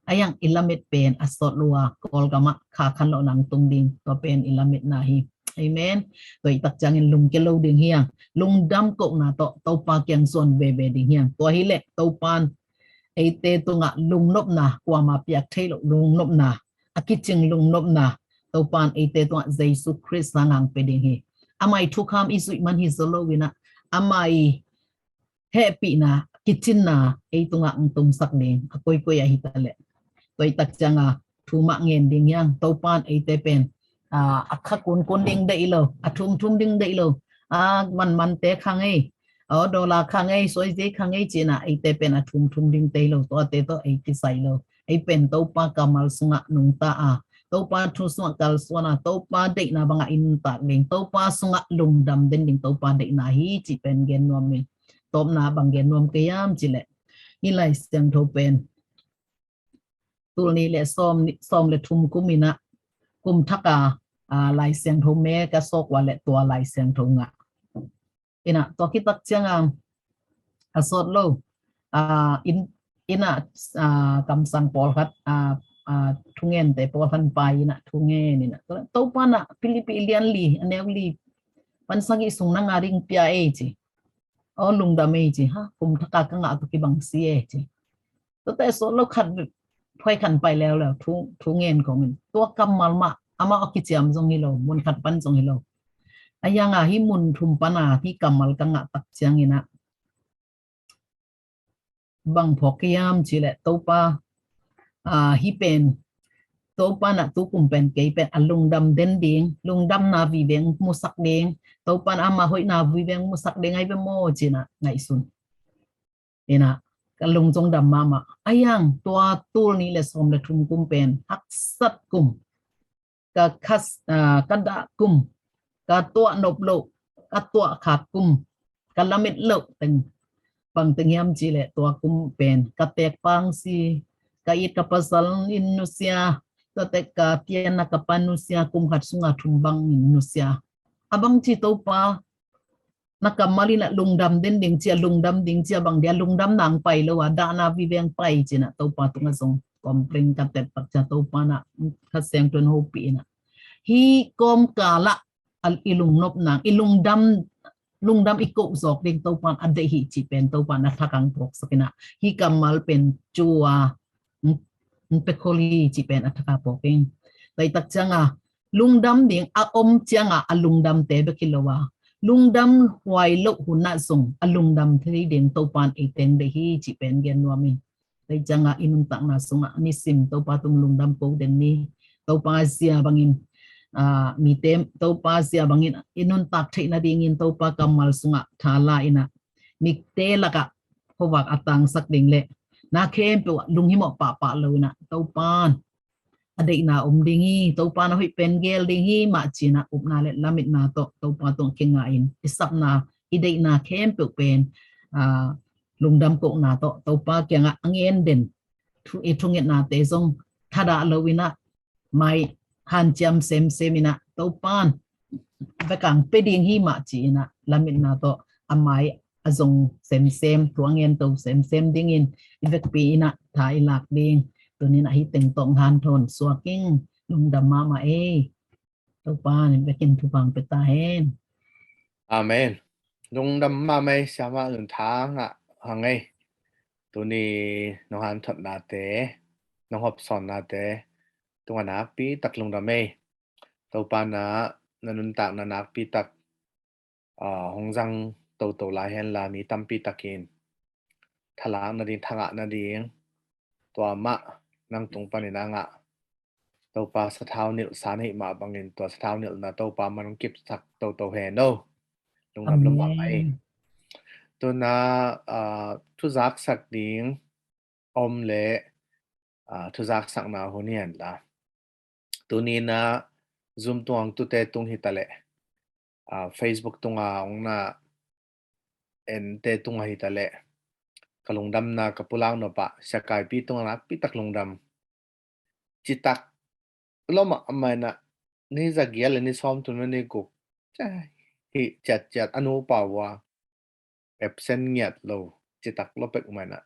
A hiang i lamet pen a sawt lua Kawlgam ah kha khan lawhna hong tung ding tua pen i lametna hi. Amen. Tua i tak ciangin lungke lo ding hiang. Lungdam kohna tawh Topa kiang zuan veve ding hiang. Tua hi leh Topan eite tungah lungnopna, kuama piak thei lo lungnopna, a kicing lungnopna, Topan eite tungah Jesu Khrist sang hang pe ding hi. Ama i thukham i zuih man hi zaw lo in ah, ama i hehpihna, kicinna ei tungah hong tumsak ding a koikoi ahi ta leh. Tua i tak cianga thu mah ngen ding hiang, Topan eite pen a, a kha kunkun ding deih lo, a thumthum ding deih lo, a manmante kha ngei, a dollar kha ngei, soizei kha ngei cina eite pen a thumthum ding deih lo, tuate tawh ei kisai lo. Ei pen Topa kammal sungah nungta a, Topa thu sungah kalsuan a, Topa deihna bangah i nuntak ding, Topa sungah lungdam den ding, Topa deihna hi cih pen gen nuam in. Tawpna bang gen nuam ka hiam cih leh, hih Lai Siangtho pen tul nih le sawm, sawm le thum kum inah, kum thak a, a, Lai Siangtho me ka sawk ua le tua Lai Siangtho ngah. Inah tua khit tak cianga a sawt lo, a, inn, innah, a, kamsang pawlkhat, a, a, thungente pawlkhat pai inah thungen inah, Topa nah Philippi lian li a neu li pan sagih sung na ngah ding pia ei ci. Aw lungdam ei ci, ha, kum thak a ka ngah tawh kibang si ei ci. Tuate sawt lo khat phuai khan pai leuleu, thu, thu ngen kong in. Tua kammal mah amah a kiciam zong hi lo, mun khat pan zong hi lo. A hianga hih mun thum pana hih kammal ka ngah tak ciangin ah, bang phawk hiam cih leh Topa, a, hih pen, Topa nah tu kum pen kei pen a lungdam den ding, lungdamna viveng musak ding, Topa nah ama hoihna viveng musak ding ahi ve maw cih nah ngaihsun. Inah ka lung zong dam mahmah. A hiang tua tul nih le sawm le thum kum pen haksat kum, ka khas, a, ka dah kum, ka tuah nop loh, ka tuah khak kum, ka lamet loh teng, bang teng hiam cih leh tua kum pen ka teek pang si, ka it ka pasal in nusia, tua teh ka pianna ka pa nusia, kum khat sunga thum bang in nusia. A bang ci Topa na kammal inah lungdam den ding cia, lungdam ding cia bang dia lungdam nang pai lo a, dahna viveng pai cinah Topa tungah zong complain ka tet tak cia Topa nah Kha Siangtho in hopih inah. Hih kawmkal ah i lungnop nang, i lungdam, lungdam i koh zawk ding Topa a deih hi cih pen Topa na thak ang phawksak inah. Hih kammal pen cua, hong, hong pia khol hi cih pen a thak a phawk ing. Tua i tak cianga lungdam ding a om cianga a lungdamte bek hi lo a, lungdam huai loh hunah zong a lungdam thei ding Topan ei teng deih hi cih pen gen nuam ing. Tua i cianga i nuntakna sungah nisim Topa tung lungdam ko den ni. Topa zia bangin, a, mite Topa zia bangin i nuntak theih nadingin Topa kammal sungah thala inah, mikte lakah khuavak a tangsak ding le na khempeuh ah lunghimawh pahpah lo inah Topan a deihna om ding hi, Topa na hoih pen gel ding hi mah cinah upna le lametna tawh Topa tungah kingahin i sapna, i deihna khempeuh pen, a, lungdam kohna tawh Topa kiangah a ngen den thu, i thungetnate zong thadah lo inah mai hanciam semsem inah Topan vekang pe ding hi mah ci inah lametna tawh a mai a zong semsem, thu a ngen to semsem dingin i vekpi inah tha i lak ding. Tuninah hih teng tawh hanthawn suak ing. Lungdam mahmah ei. Topa in vekin thupha pe ta hen. Amen. Lungdam mahmah ei, siamah Lun Thang ah hang ei. Tuni nong hanthotnate, nong hopsawnnate tungah nakpi tak lungdam ei. Topa na, na nuntakna nakpi tak, a, hong zang toto lai henla mi tampi takin thalak nading, thangah nading, tua mah nang tung panin a ngah Topa sathau nilh san hih mah bangin tua sathau nilhna Topa man hong kipsak toto hen o. Lungdam lum mahmah ei. Tuna, a, thuzaksak ding om le, a, thuzaksakna hun hi henla. Tuninah Zoom tungah hong tute tung hi ta leh, a, Facebook tungah hong na ente tungah hi ta leh, ka lungdamna ka pulak nopah siakaipi tungah nakpi tak lungdam. Citak lom ah a mainah ni zagial le ni sawm tun ni guk hih ciatciat a nupa ua absent ngiat lo citak lopek mainah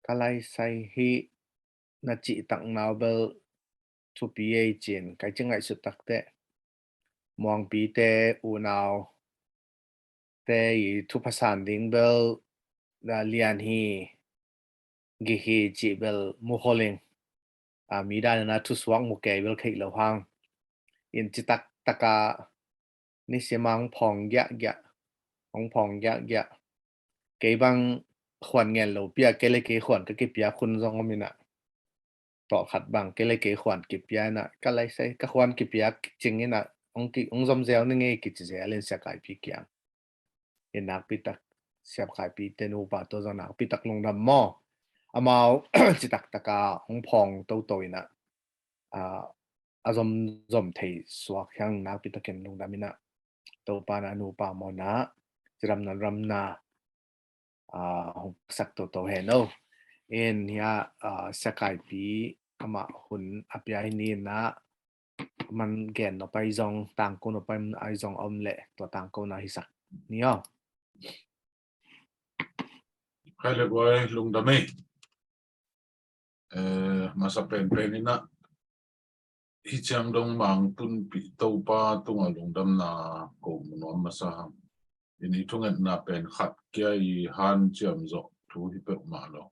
ka laisai hih na cihtakna uh bel thupi ei cin kai ci ngaihsut takteh muangpite unaute i thuphasan ding bel lian hi, gik hi cih bel mu kholeng. A, mi danina thusuak mu kei bel kheih lo hang in citak taka nisimang phong giahgiah hong phawng giahgiah. Kei bang khuan ngen lo pia, kei le kei khuan ka kipia khun zong om inah, tawh khat bang kei le kei khuan kipia inah, ka lai sai ka khuan kipia cing inah, hong ki, hong zom zel ni ngei kici zel in Sia Kaipi kiang. In nakpi tak Sia Kaipi te nupa tawh zong nakpi tak lungdam maw. Amau citak taka hong phawng toto inah, a, a zom zom thei suak hiang nakpi takin lungdam inah, Topa na nupa mawna, ciramna ramna, a, hong sak toto hen o. In hia, a, Sia Kaipi amah hun a pia hi ni inah, man gen nop ai zong, tangko nop ai zong om leh tua tangko na hisak ni aw. Khai le guai lungdam ei. Eh, masa penpen inah hi ciang dong Mang Tunpih Topa tungah lungdamna ko mu nuam masa hang. In i thungetna pen khat kia i hanciam zawh thu hi peuhmah lo.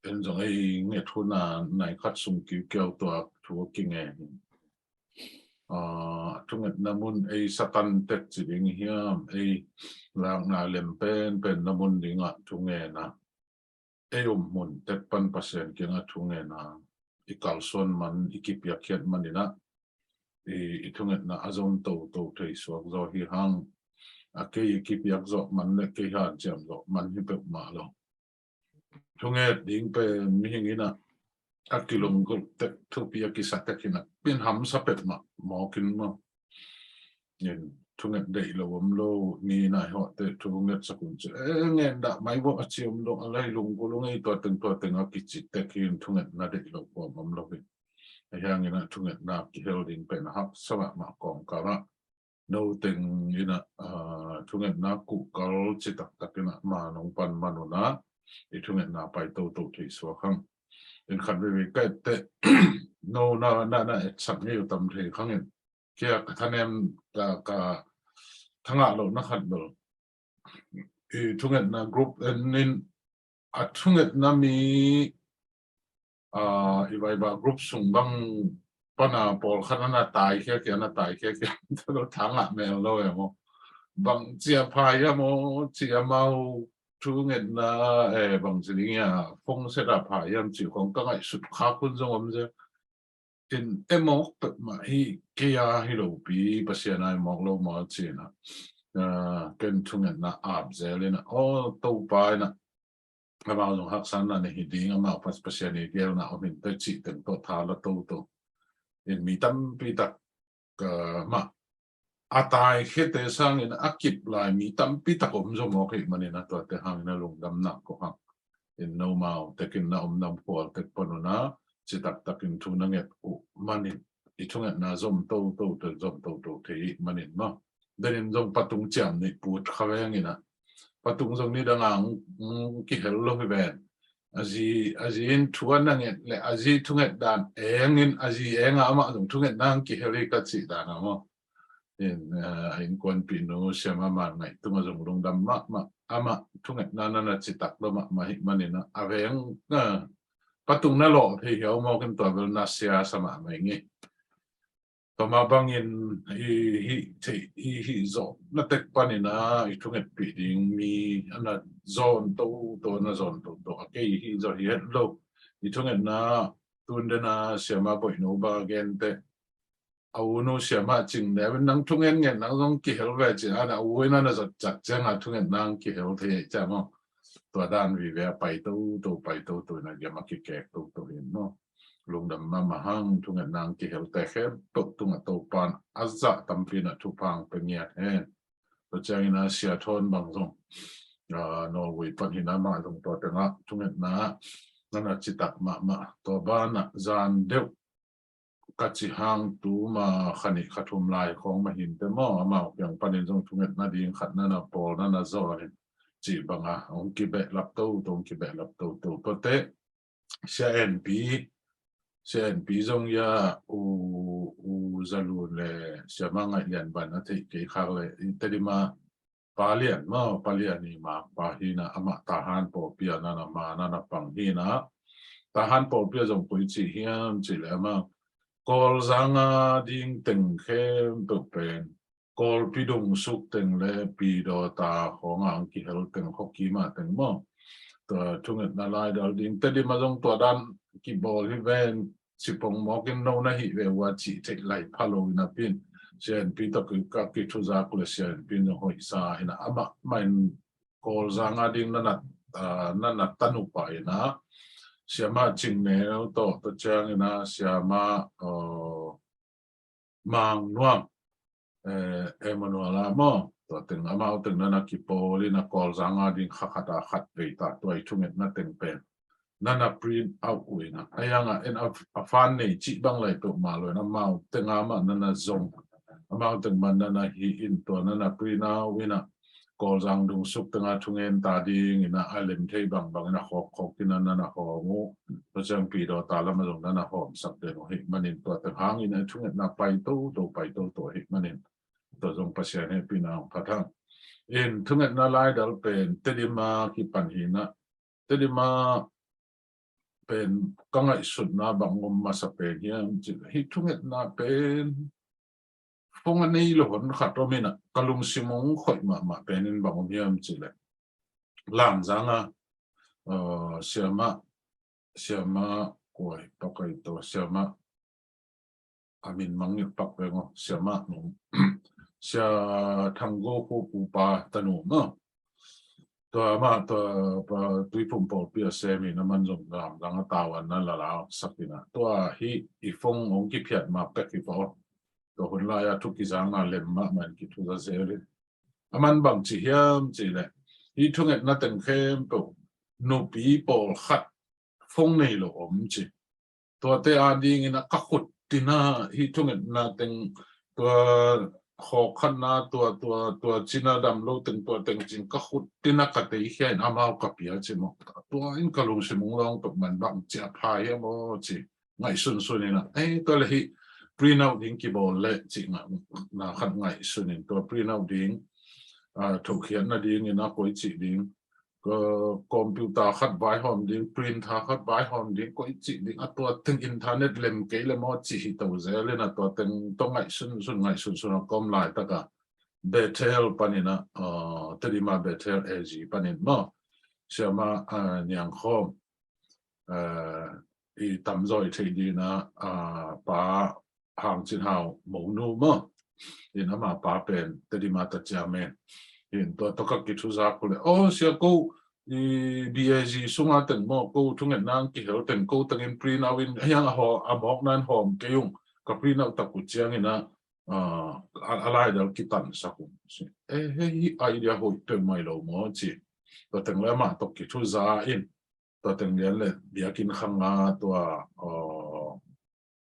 En zong ei nget huna nai khat sung kiukiau tuak thu a kingen hi. A, thungetna mun ei Satan tek ci ding hiam, ei lakna lem penpen na mun dingah thungena, ei um mun tek pan Pasian kiangah thungena i kalsuan man, i kipiakkhiat man inah i, i thungetna a zom toto thei suak zaw hi hang. A kei i kipiak zawh man le kei hanciam zawh man hi peuhmah lo. Thunget ding pen mihing inah a kilunggulh tek, thupi a kisa tek hinah pin hamsa peuhmah mawk in maw. In thunget deih lo om lo, mi nai hawhte thunget sakun ci, e, ngen dah mai vawh a ci om lo, a lai lunggulh ung ei, tua teng tua teng a kici tek hi in thungetna deih lo kuam om lo hi. A hiang inah thungetna kihel ding pen a haksa mahmah kawngkal ah no teng inah, a, thungetna kuhkal citak tak inah ma nong pan man unah i thungetna pai toto thei suak hang. In khat veve ka etteh no na, na, na etsak ngei uh tam thei khang in. Kia ka thanem ka, ka thangah lo na khat bel i thungetna group en in a thungetna mi, a, i vaiba group sung bang pana pawlkhat ana taikhia kia, ana taikhia kia, thangah mel lo e maw. Bang cia phai a maw, cia mau thungetna, e, bang ci ding ia, fong seta phai am ci khong ka ngaihsut khak hun zong om zia. In e mawk peuhmah hi kei a hi lopi, Pasian a i mawk lo maw cina. A, ken thungetna ap zel ina, aw Topa ina, amau zong haksatna nei hi ding, amau Pas-, Pasian i gelna om in teh cih teng tawh tha la toto. In mi tampi tak, a, mah a taikhete sangin a kip lai mi tampi tak om zaw mawk hi manin a tuate hangin a lungdam nak ko hang. In nomau tekin na om nam khual tek panuna citak takin thu na nget uh manin i thungetna zom toto te zom toto thei hi manin maw. Denin zong patung ciam nih put kha vengin a patung zong ni dang ang, mm, kihel lo hi ven. A zi, a zi in thu a na nget le a zi thunget dan engin a zi enga amah zong thunget nang kihel hi ka cih dan a maw. In, eh, a innkuanpihnu siama man ngaih tunga zong lungdam mahmah amah thungetna na na citak lo mahmah hi manin a veng, eh, patung na lawh thei hiau mawkin tua bel na sia sa mahmah ing hi. Tua mah bangin i hih theih, i hih zawh na tek panin a i thungetpih ding mi a na zawn toto, a na zawn toto a kei i hih zawh hi het lo. I thungetna tun dena siama boihnu ba gente a unu siama cing deuin nang thungen ngen nang zong kihel ve ci a na u in a na zat cak cianga thunget nang kihel thei ei ciama. Tua dan vive a pai toto, pai toto ina giam a kikek toto hin maw. Lungdam mahmah hang thunget nang kihel te khempeuh tungah Topan a zah tampi na thupha pe ngiat hen. Tua ciangin a sia thawn bang zong, a, Norway pan hina mah zong tua tengah thungetna na na citak mahmah tua banah zan deuh ka ci hang tuma kha nih kha thum lai khawng mah hinte maw, amau piang panin zong thungetna ding khat na na pawl na na zawn in cih banga hong kibehlap toto, hong kibehlap toto. Tuate Sia Enpi, Sia Enpi zong ia u, u Zalun le siama ngaih lian ban a theih kei khak le i Tedima Pa Lian maw, Pa Lian i mak pa hina amah Tahan pawlpi a nana ma nana pang hina. Tahan pawlpi a zong koi cih hiam cih le amah Kawlzanga ding teng khempeuh pen Kawlpi dungsuk teng le Pidawta khawng a ang kihel teng, Khawkima teng maw. Tua thungetna laidal ding Tedim a zong tua dan kibawl hi ven, sipong mawkin no na hih ve ua cih theih lai pha lo ina pin. Sianpi tawh ka kithuzak le sianpi zong hoihsa ina amah main Kawlzang a ding nana, ah, nana tanupa ina siama Cingneu tawh tua ciang ina siama, ah, Mang Nuam, eh, Emmanuel a maw, tua teng amau teng nana kipawl ina Kawlzang a ding kha khat a khat vei ta tua i thungetna teng pen nana print out uh ina. A yang a en a, a fan nei cih bang lai peuh mah lo ina amau teng a mah nana zong, amau teng mah nana hi in tua nana print out ina Kawlzang dungsuk teng a thungen ta ding ina a lem thei bangbang ina khawk khawk ina nana hawm uh. Tua ciang Pidawta lam a zong nana hawmsak den uh hi manin tua teng hang ina thungetna pai toto, pai toto hi manin tua zong Pasian hehpihna hong phat hang. In thungetna laidal pen Tedim a kipan hi ina, Tedim a pen ka ngaihsutna bang om masa pen hiam cih leh, hih thungetna pen fong a nei lo hon khat om ina ka lungsim hong khoih mahmah pen in bang om hiam cih leh, Lamzang a, uh, siama, siama, kuai pakai to, siama, a min mangngilh pak veng aw, siama nung, Sia Thang Go Khup upa tanu maw. Tua amah tua pa Tuiphum pawlpi a sem ina aman zong Lamzang a tavuan na la la sak ina. Tua hih i fong hong kiphiat ma pek hi pah aw. Tua hun lai a thu kizang na lem mahmah in kithuza zel in. Aman bang ci hiam cih leh, hih thungetna teng khempeuh nupi pawlkhat fong nei lo om ci. Tuate a ding ina ka khut tina hih thungetna teng tua khawk khatna tua, tua, tua cina dam lo teng tua teng cin ka khut tina ka teikhia in amau ka pia ci maw. Tua in ka lungsim hong lawng tuk man bang ci a pha hiam aw ci. Ngaihsunsun ina, eh, tua le hih print out ding kibawl le cih na khat ngaihsun in tua print out ding, ah, thokhiatna ding ina koi cih ding, computer khat vaihawm ding, printer khat vaihawm ding, koi cih ding, a tua teng internet lem kei le maw cih hi to zel ina tua teng tawh ngaihsunsun, ngaihsunsun a ka om laitak a Bethel pan ina, ah, Tedim a Bethel A G pan in maw, siama, ah, Niang Khawm, eh, i tamzaw i theih ding ina, ah, Pa Hang Cin Hau monu maw. In ama pa pen Tedim a ta ciamen. In tua tawh ka kithuzak uh le, aw, sia ko, i B A G sunga teng maw, ko thungetna ang kihel teng ko tengin print out in, a hiang a haw, a mawkna in hawm kei ung, ka print out tak uh ciang ina, ah, a, a laidal kitansak ung. Eh, hei, hih idea hoih peuhmah lo maw ci. Tua teng le amah tawh kithuza in, tua teng lian le biakinn khang a tua, aw,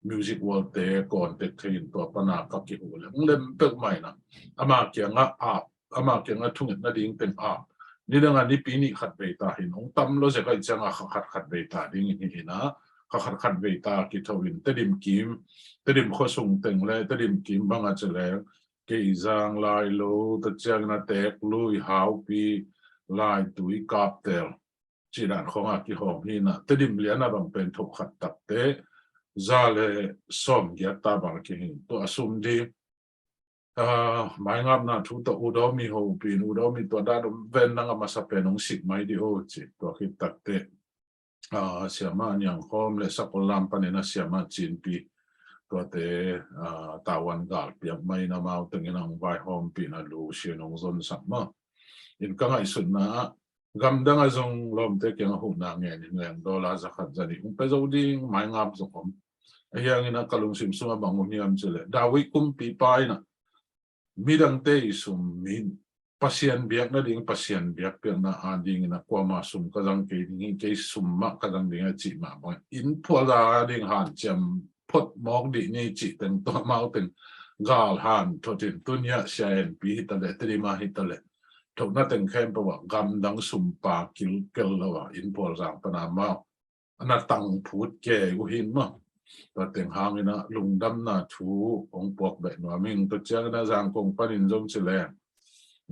Music World te contact thei in tua pan a ka kihu le hong lem peuhmah ina. Ama kiangah ap, ama kiangah thungetna ding teng ap. Nidang a nipi nih khat vei ta hi in hong tam lo zek ahih ciang a kha khat khat vei ta ding in hi ina. Kha khat khat vei ta kitho in Tedim kim, Tedim khuasung teng le Tedim kim bang a ci leng Keizang, Lailo, tua ciang ina Teeklui, Haupi, Laitui, Kaptel cih dan khawng a kihawm hi ina, Tedim lian a bang pen tho khat takte za le sawm giat ta bang a kihi. Tua a sum ding, ah, maingapna thu tawh U Daw Mi hopih in, U Daw Mi tua dan om ven nang a masa pen hong sik mai dih aw ci. Tua khit takte, ah, siama Niang Khawm le Sakol lam pan ina siama Cinpi tuate, ah, tavuan gal piak mai ina amau teng ina hong vaihawmpih ina lu sin hong zonsak maw. In ka ngaihsutna ah gamdang a zong lawmte kiangah huhna ngen in leng dollar za khat za nih hong pia zo ding maingap zong om. A hiang ina ka lungsim sungah bang om hiam ci leh, David kumpipa ina midangte i sum in Pasian biak nading, Pasian biakpiakna a ding ina kuama sum ka zang kei ding hi, kei sum mah ka zang ding a cih mah bang in phual a ding hanciam phot mawk dih ni cih teng tua amau teng gal han thot in, tuni a Sia Enpi hi ta leh, Tedim a hi ta leh, thokna teng khempeuh ah gamdang sumpa kilkel lo a in phual zang pan a amau a na tang phut kei uh hi in maw. Tua teng hang ina lungdamna thu hong puak beh nuam ing. Tua ciang ina Zangkong pan in zong ci leng,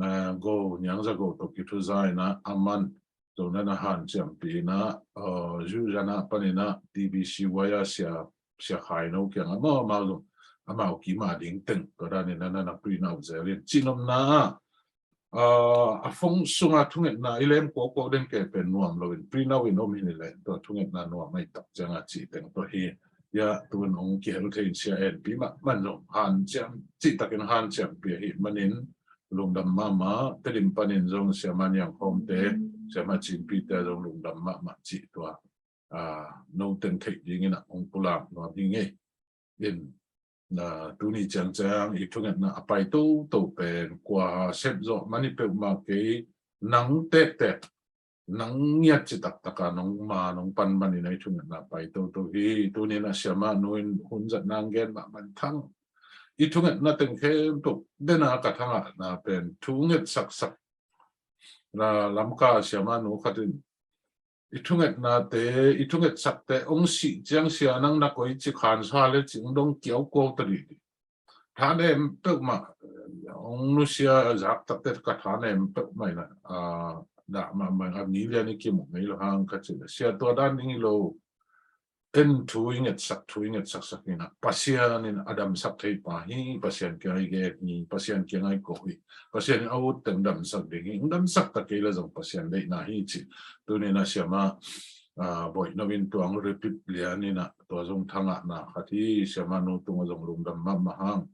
ah, Go, Niang Za Go tawh kithuza ina aman zong nana hanciampih ina, ah, Zuzana pan ina T B C Y a sia, sia Khai No kiangah maw amau zong amau kim a ding teng tua danin na na print out zel in. Cihnopna ah, aa, a phone sunga thungetna i lem kuakua den ke pen nuam loin print out in om hi ni le tua thungetna nuam ahi tak cianga cih teng tua hi. Ya, tun hong kihel thei in sia en pi mah man zong hanciam, cih takin hanciam pi ahi manin lungdam mahmah, Tedim panin zong Siama Niang Khawmte, Siama Cimpite zong lungdam mahmah cih tua, aa, no teng theih dingin ah hong pulak nuam hi ngei. In, aa, tuni ciangciang i thungetna a pai toto pen kua sep zawh mani peuhmah kei, nang tektek, nang ngiat ci taktaka nong ma nong pan manin a i thungetna pai toto hi. Tunin a Siama nu in hun zat nang gen mahmah thang. I thungetna teng khempeuh dena ka thangahna pen thunget saksak na Lamka Siama nu khat in i thungetnate, i thungetsakte hong sih ciang sia nang na koi ci khansa le ci hong dong kiau kuau ta dih dih. Thanem peuhmah, hong nusia zak takte ka thanem peuhmah ina, aa, dah mahmah a mi lian i kimu ngei lo hang ka ci le sia tua dan ding hi lo. En thu i ngetsak, thu i ngetsaksak ina Pasian in a damsak thei pa hi, Pasian kiang i gen hi, Pasian kiang i ko hi, Pasian in a ut teng damsak ding hi, hong damsak ta kei le zong Pasian deihna hi ci. Tunin a Siama, aa, Boih No in tuang repeat lian ina tua zong thangahna khat hi. Siama nu tungah zong lungdam mahmah hang.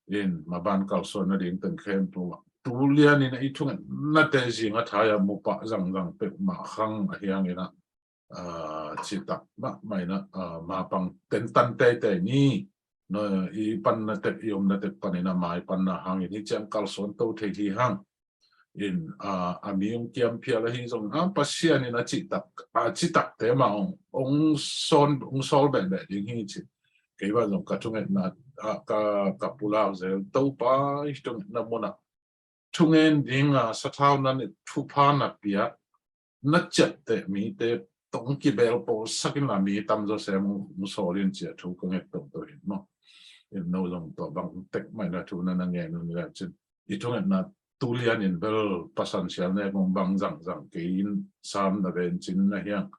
In maban kalsuan nading teng khempeuh ah tu lian ina i thungetnate zing a thai a mu pah zangzang peuhmah khang ahi hang ina, aa, citak mahmah ina, aa, mapang tentan teitei ni. No, i panna tek, i omna tek pan ina mai panna hangin hi ciang kalsuan to thei hi hang. In, aa, a mi hong kiam phial ahi zong, aa, Pasian in a citak, a citakte mah hong, hong sawn, hong sawl behbeh ding hi ci. Kei bang zong ka thungetna, aa, ka, ka pulak zel Topa i thungetna munah thungen dinga sathau na ne thupha na pia na ciapteh mite tong kibel pawl sakin a mi tam zaw sem hong sawl in cia thu ka nget toto hin maw. In no zong tua bang tek mai na thu na na ngen un le cin i thungetna tu lian in bel pasan sial nek hong bang zangzang kei in sam na ven cin na hiang,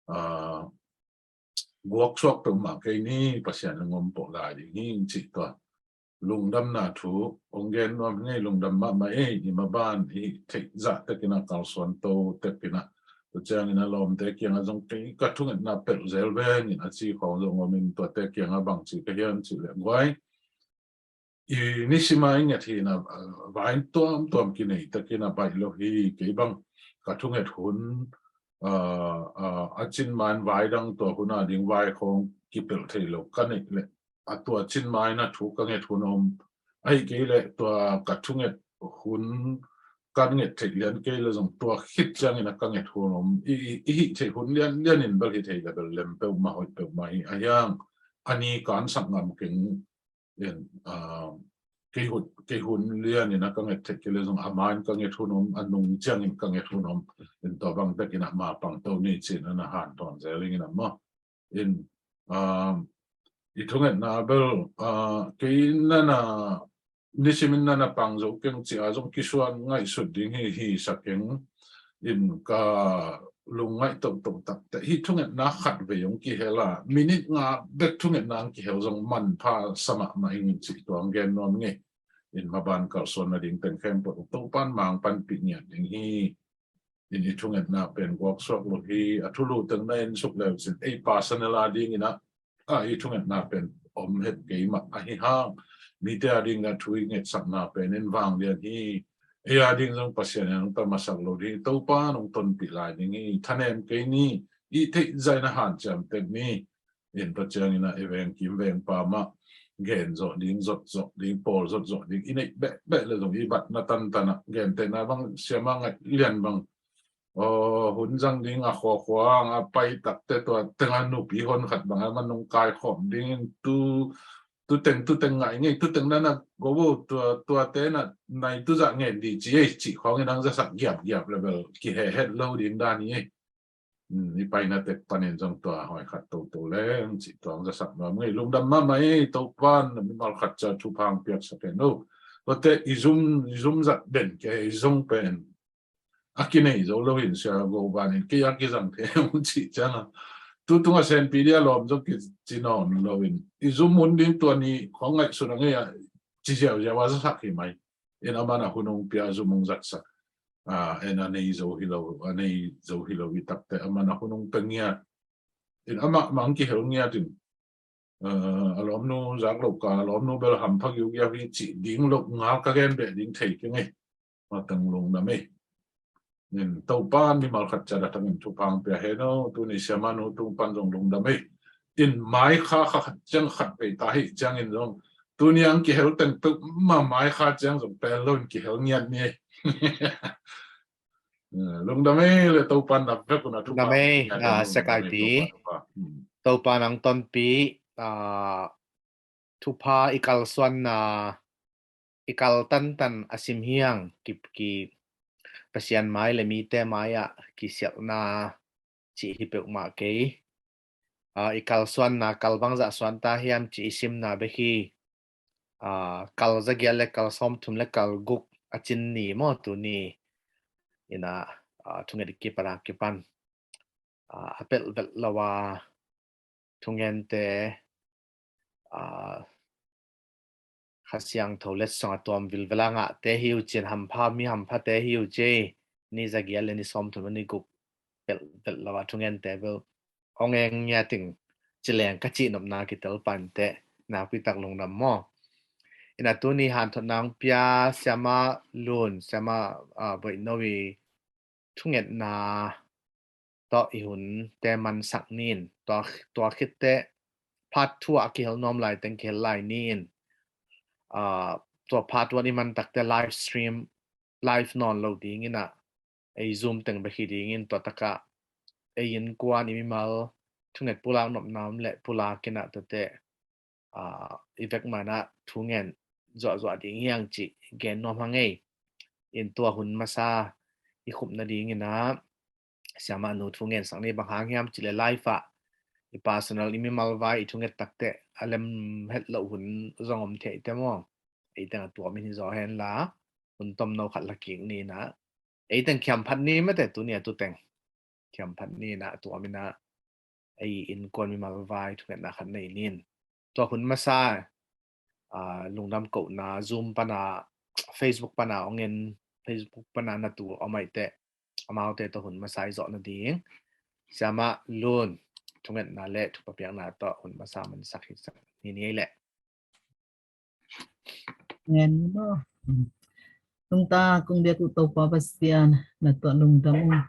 aa, guak suak peuhmah kei ni, Pasian hong om pawh lai ding hi cih tua lungdamna thu hong gen nuam hi ngei. Lungdam mahmah ei. I maban i theih zah tekin a kalsuan to tekin a, tua ciangin a lawmte kiangah zong kei ka thungetna pelh zel vengin a ci khawng zong om in tuate kiangah bangci ka hian cih leh guai, i nisima i nget hi na, aa, vai tuamtuam kinei takin a baih lo hi. Kei bang ka thunget hun, aa, aa, a cin man vai dang tua hun a ding vai khawng kipelh thei lo ka neih leh a tua cin man a thu ka nget hun om. Ahi kei leh tua ka thunget hun ka nget theih lian kei le zong tua khit ciangin a ka nget hun om. I, i, i hih theih hun lian lian in bel hi thei le bel lem peuhmah hoih peuhmah hi a hiang. A ni kan sak ngam keng in, aa, kei hun, kei hun lian in a ka nget theih kei le zong a man ka nget hun om, a nung ciangin ka nget hun om. In tua bang tekin a mapang to ni cin a na han tawn zel ing in a maw. In, aa, i thungetna bel, aa, kei na na nisimin na na pang zo keng ci a zong kisuan ngaihsut ding hi, hi sa keng. In ka lungngaih tohtoh takte hi thungetna khat vei hong kihel a minit nga bek thungetna hong kihel zong manpha sa mahmah ing cih tuang gen nuam ngei. In maban kalsuan nading teng khempeuh Topan mang panpih ngiat ding hi. In i thungetna pen guak suak lo hi. A thulu teng na en suk leu cin ei personal a dingin a, a i thungetna pen om het kei mah ahi hang. Mite a ding a thu i ngetsakna pen in vanglian hi. Ei a ding zong Pasian in hong tamasak lo ding hi. Topa nong tonpih lai ding hi. Thanem kei ni. I theih zaina hanciam tek ni. In tua ciangin a i veng kim veng pa mah gen zawh ding, zot zawh ding, pawl zot zawh ding i neih behbeh le zong i batna tantan a gentehna bang siama ngaih lian bang, aw, hun zang ding a khuakhuang a pai takte tua tenga nupi hon khat bang a man nong kai khawm ding in tu, tu teng, tu teng ngai ngei, tu teng na na go bo tua, tua te na nai tu zah ngen di ci ei cih khawng in ang zasak giap giap le bel kihehet lo ding dan hi ei. Hmm, i paina tek panin zong tua hoi khat toto leng cih tuang zasak nuam ngei. Lungdam mahmah ei. Topan mimal khat cia thupha piaksak en lo. Tuate i zum, i zum zat den ke i zong pen a kinei zo lo hin sia go banin kei a kizang the hong cih ciang a tu tungah senpi dia lawm zong kici nawn loin i zum hun ding tua ni khong ngaihsun a ngei a ci ziauziau a zasak hi mai. In a man a hun hong pia zum hong zatsak a, en a nei zo hi lo, a nei zo hi lo i takte a man a hun hong pia ngiat. In amah mang kihel ngiat in a lawmnu zak lo ka a lawmnu bel hampha giugiau hi cih ding lo ngal ka gen beh ding thei keng ei. Matang lungdam ei. Nin Topa mimal khat ciat a tangin thupha hong pia hen aw. Tuni siamanu tung pan zong lungdam ei. In mai kha kha khat ciang khat pei ta hi ciangin zong tuni ang kihel teng peuh ma mai kha ciang zong pel lo in kihel ngiat ni ei. Lungdam ei le Topa na vek un a thupha hong pia hen aw. Lungdam ei. Siakaipi. Topa nang tonpi. Thupha i kalsuanna i kal tantan a sim hiang ki, ki Pasian mai le mite mai ah kisialhna cih hi peuhmah kei. I kalsuanna kal bangzah suan ta hiam cih i simna bek hi. Kal zagiat le kal sawmthum le kal guk a cin ni maw tuni in a thunget i kipan a kipan a pelh velh lo a thungente Kha Siangtho letsong a tuam vilvel a ngahte hi uh cin hampha mi hamphate hi uh ci. Ni zagiat le ni sawmthum ni guk pelh velh lo a thungente bel hong eng ngiat ing ci leng ka cihnopna kitel pan teh nakpi tak lungdam maw. In a tuni hanthotna hong pia siama Lun siama Boih No i thungetna tawh i hunte mansak ni in tua, tua khitteh part two ah a kihel nuam lai teng kihel lai ni in tua part one i man takte live stream live nawn lo ding in a ei Zoom teng bek hi ding in tua takah ei innkuan i mimal thunget pulak nopna om le pulak in a tuate i vek manah thungen zuahzuah ding hiang cih gen nuam hang ei. In tua hun masa i khupna ding in a siamah nu thungen sak ni bang hang hiam cih le live ah i personal i mimal vai i thunget takteh a lem het loh hun zong om thei te maw. Ei teng a tuam in hi zaw hen la hun tomno khat la kik ni in a ei teng khiamphat ni mate tuni a tu teng khiamphat ni in a tuam in a ei innkuan mimal vai thungetna khat nei ni in tua hun masa lungdam kohna Zoom pana Facebook pana ong en Facebook pana na tu om ai teh amaute tawh hun masa i zawh nading siamah Lun thungetna le thupha piakna tawh hun masa mansak hi sak ni ni ei leh. Ngen maw. Tungta kong biak uh Topa Pasian na tuah lungdam uh.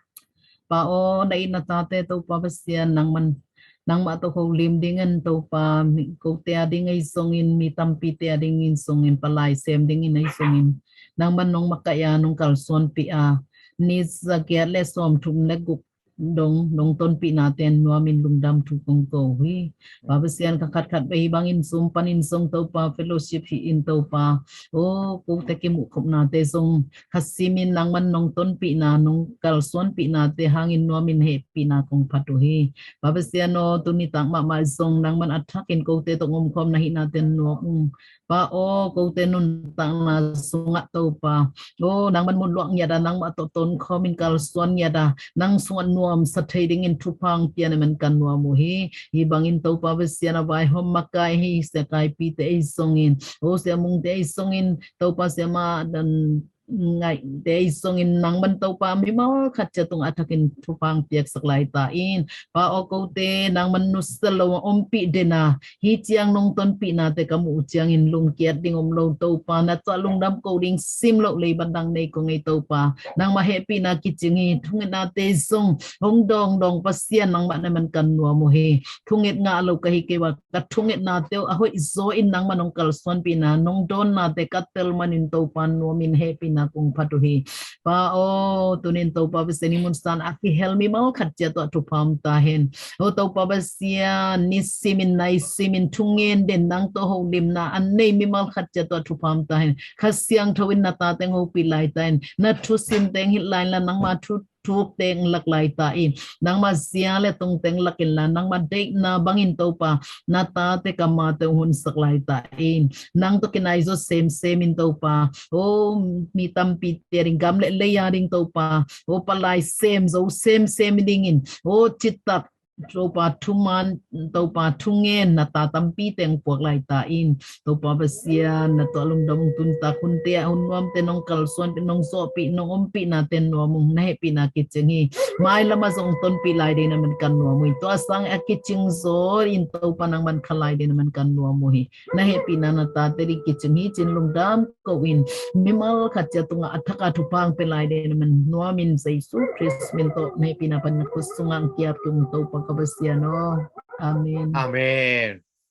Pa aw na it na tate Topa Pasian nangman nangmah tawh holim dingin Topa kote a ding ei zongin mi tampite a dingin zongin palai sem dingin ei zongin nangman nong makaih a nong kalsuanpih a ni zagiat le sawmthum le guk dong nong tonpihna ten nuamin lungdam thu kong ko hi. Pa Pasian ka khatkhat bei bangin Zoom panin zong Topa fellowship hi in Topa o kote kimuh khopnate zong khasimin nangman nong tonpihna nong kalsuanpihnate hangin nuamin hehpihna kong phat uh hi. Pa Pasian aw tuni tak mahmah zong nangman a thakin kote tawh omkhawm na hihna ten nuam ung. Pa aw kote nuntakna sungah Topa o nangman mun luak ngiat a nangmah tawh tonkhawmin kalsuan ngiat a nang sungah nuamsa thei dingin thupha hong pia na man kan nuam uh hi. Hi bangin Topa Pasian a vaihawm makai hi siakaipite ei zongin o siamungte ei zongin Topa siama dan ngaihte ei zongin nangman Topa mimal khat cia tungah a thakin thupha hong piaksak lai ta in. Pa aw kote nangman nusia lo a ompih dena hi ciang nong tonpihnate ka muh uh ciangin lungkiat ding om lo Topa na tuah lungdam ko ding sim loh leibat dang nei ko ngei Topa nangmah hehpihna kicing hi. Thungetnate zong hong dawngdawng Pasian nangmah na man kan nuam uh hi. Thunget ngah lo ka hi kei ua ka thungetnate uh a hoih zaw in nangmah nong kalsuanpihna nong dawnnate ka tel manin Topa nuamin hehpihna kong phat uh hi. Pa aw tunin Topa Pasian i munsan a kihel mimal khat cia tuah thupha om ta hen. O Topa Pasian nisimin naisimin thungen den nang tawh holimna a nei mimal khat cia tuah thupha om ta hen. Kha Siangtho in na tateng hopih lai ta hen. Na thusimteng hilh lai la nangma thu thuk teng lak lai ta in nangma zia le tung teng lak inla nangma deihna bangin Topa na tate ka mate hong hunsak lai ta in nang tawh kinai zaw semsem in Topa o mi tampi tia ding gam le lei a ding Topa o palai sem zo semsem dingin o citak Topa thuman, Topa thungen na ta tampi teng puak lai ta in, Topa Pasian na tawh lungdam tun ta, hun te ah hun nuam te nong kalsuan pih, nong zawhpih, nong ompih na ten nuam ung. Na hehpihna kicing hi. Mai lam ah zong tonpih lai ding na man kan nuam uh hi. Tua sang a kicing zaw in Topa nang man kha lai ding na man kan nuam uh hi. Na hehpihna na tate ding kicing hi cin lungdam ko in, mimal khat ciat tungah a thak a thupha hong pia lai ding na man nuam in, Jesu Khrist min tawh na hehpihna pan na khut sungah hong kiap tung, Topa ka Pasian aw. Amen. Amen.